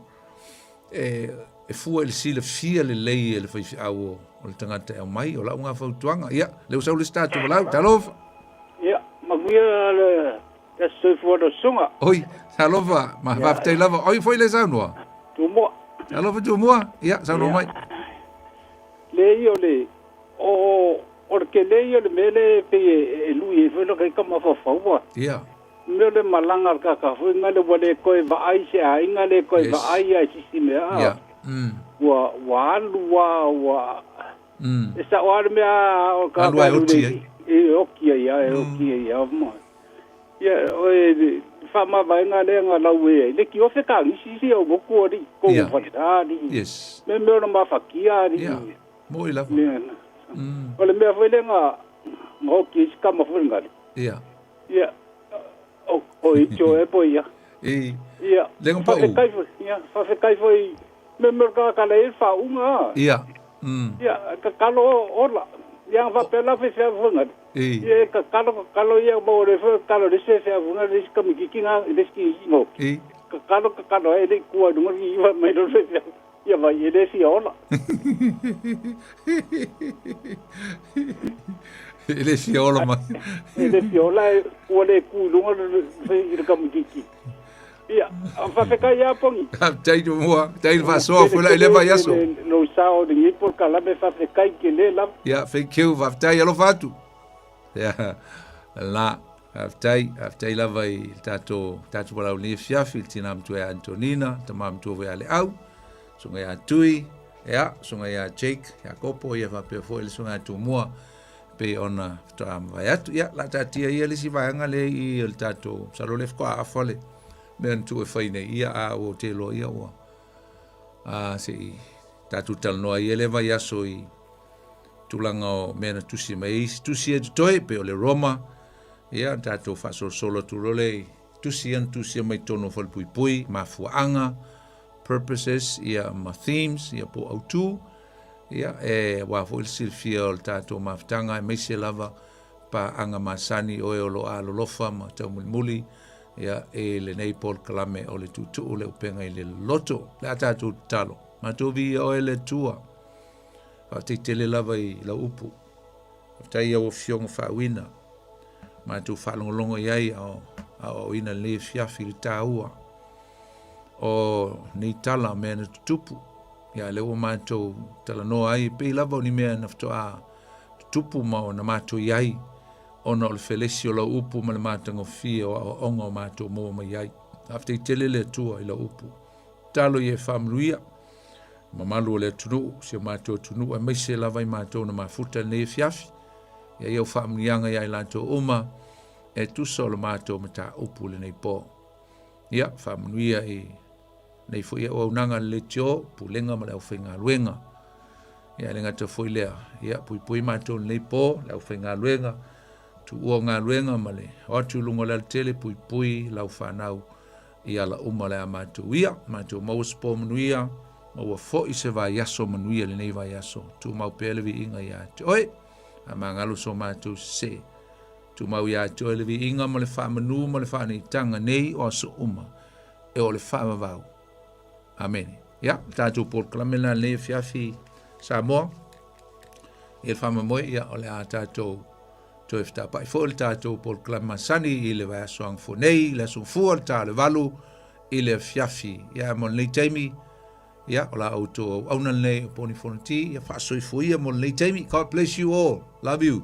E, e fua i le silafia lelei e le faifeau o, o le tagata e aumai, o lau ngā fautuaga. Ia, le ua sau le isi tatou valaau, talofa. Ia, manuia le le soifua le susuga. Oi, talofa, ma faafetai lava. Oi foi le saunoa. Tumua. Talofa Tumua, ia, saunoa mai. Le ia o le, o, o le tele ia o le mea lea e pei e, e lui ai foi lota ita mafaufau a. Ia. Mea o le malaga a le tagata foi lena ua le toe vaai se aiga, le toe Yes. vaai a i sisi mea a. Ia. Ua, ua alu a, ua, e sao lava le mea o le Alu tagata a e e alu oti le ai. isi. E oki ai lava, e oki ai lava ma. Ia, o e faamavaega lea na lau e ai, le tiofe kagisi isi au motu alii, kou falesa alii. Yes. Me mea o na mafatia alii. Ia, moʻi lava. Mea na. O le mea foi lea na, na oki ai si tama foi ngale. Ia. Ia, o, o i tio e po ia. I. Ia. Lenga pa'u. Faafetai foi, ia, faafetai foi me mea o le tagata la e i ai le faauuga a. Ia. Ia, tatalo ola. Ia, na faapea la faifeau foi ngale. I. Ia, e tatalo, tatalo ia, maua le foi tatalo le isi faifeau foi ngale, le isi tamaitiiti na, le isi tinoki. I. Tatalo, tatalo ai, e le i tua i luga le iva mai loa le faifeau. Ia vai, e le fia ola. E le fia ola mai. E le fia ola, ua le ku i luga le, i le tamaitiiti. Ia, faafetai ia Poni. Faafetai Tumua, faafetai le faasoa foi la i le vaiaso. Lou sao lenei polokalame faafetai tele lava. Ia, thank you, faafetai alofa atu. Ia, la, faafetai, faafetai lava i le tatou, tatou valaau lenei afiafi, le tina matua ia Antonina, tama matua foi ia Leau, susuga ia Tui, ia, susuga ia Jake, Iakopo, ia faapea foi le susuga ia Tumua, pei ona faatoa mavae atu. Ia, la taatia ia le isi vaega lea i o le tatou, masalo lea faatoa afa le mea na tuu e fai nei, ia, a ua ou te iloa ia ua, a, se i tatou talanoa ai ia lea vaiaso i tulaga o mea na tusi mai ai isi tusi ia totoe, pei o le Roma, ia, tatou faasolosolo atu loa lea i tusi ia na tusia mai totonu o Falepuipui, mafuaaga, purposes, ia, ma themes, ia, po o autū, ia, e, aua foi le silafia o le tatou mafutaga, aemaise lava paaga masani o e o lo o alolofa ma taumulimuli, ia, i lenei polokalame o le Tuutuu le Upega i le Loto. O le a tatou tatalo. Matou viia oe le Atua. Faafetai tele lava i lau upu. Faafetai i au afioga faauina. Matou faalogologo i ai a o aoaoina lenei afiafi i le taua o nei tala o mea na tutupu. Ia lea ua matou talanoa ai, pei lava o ni mea na faatoa tutupu ma ona matou i ai, ona o le felesi o lau upu ma le matagofie o aoaoga o matou maua mai ai. Faafetai tele le Atua i lau upu. Tatalo ia e faamanuia mamalu o le atunuu, si o matou atunuu, aemaise lava i matou na mafuta i lenei afiafi. Ia i au faamanuiaga ia i latou uma e tusa o le matou mataupu i lenei po. Ia, faamanuia i nei foi auaunaga a le leitio, pulega ma le aufaigaluega. Ia, e le gata foi lea, ia, puipui matou i lenei po, le aufaigaluega, tuua o galuega ma le o atu i luga o le alatele, puipui lau fanau i ala uma o le a matou ia. Matou maua se po manuia, maua foi se vaiaso manuia lenei vaiaso. Tumau pea le viiga ia te oe, a magalo so matou sesē. Tumau ia te oe le viiga ma le faamanu ma le faaneitaga nei o aso uma e o le faavavau. Amene. Ia, le tatou polokalame lena lenei afiafi Samoa. Ia le faamoemoe, ia, o le a tatou toe fetapai foi le tatou polokalame masani i le vaiaso agafua nei, le aso gafua, le ta o le 8 i le afiafi. Ia, mo lenei taimi, ia, o la outou auauna lenei o Poni Fonoti, ia faasoifua ia mo lenei taimi. God bless you all. Love you.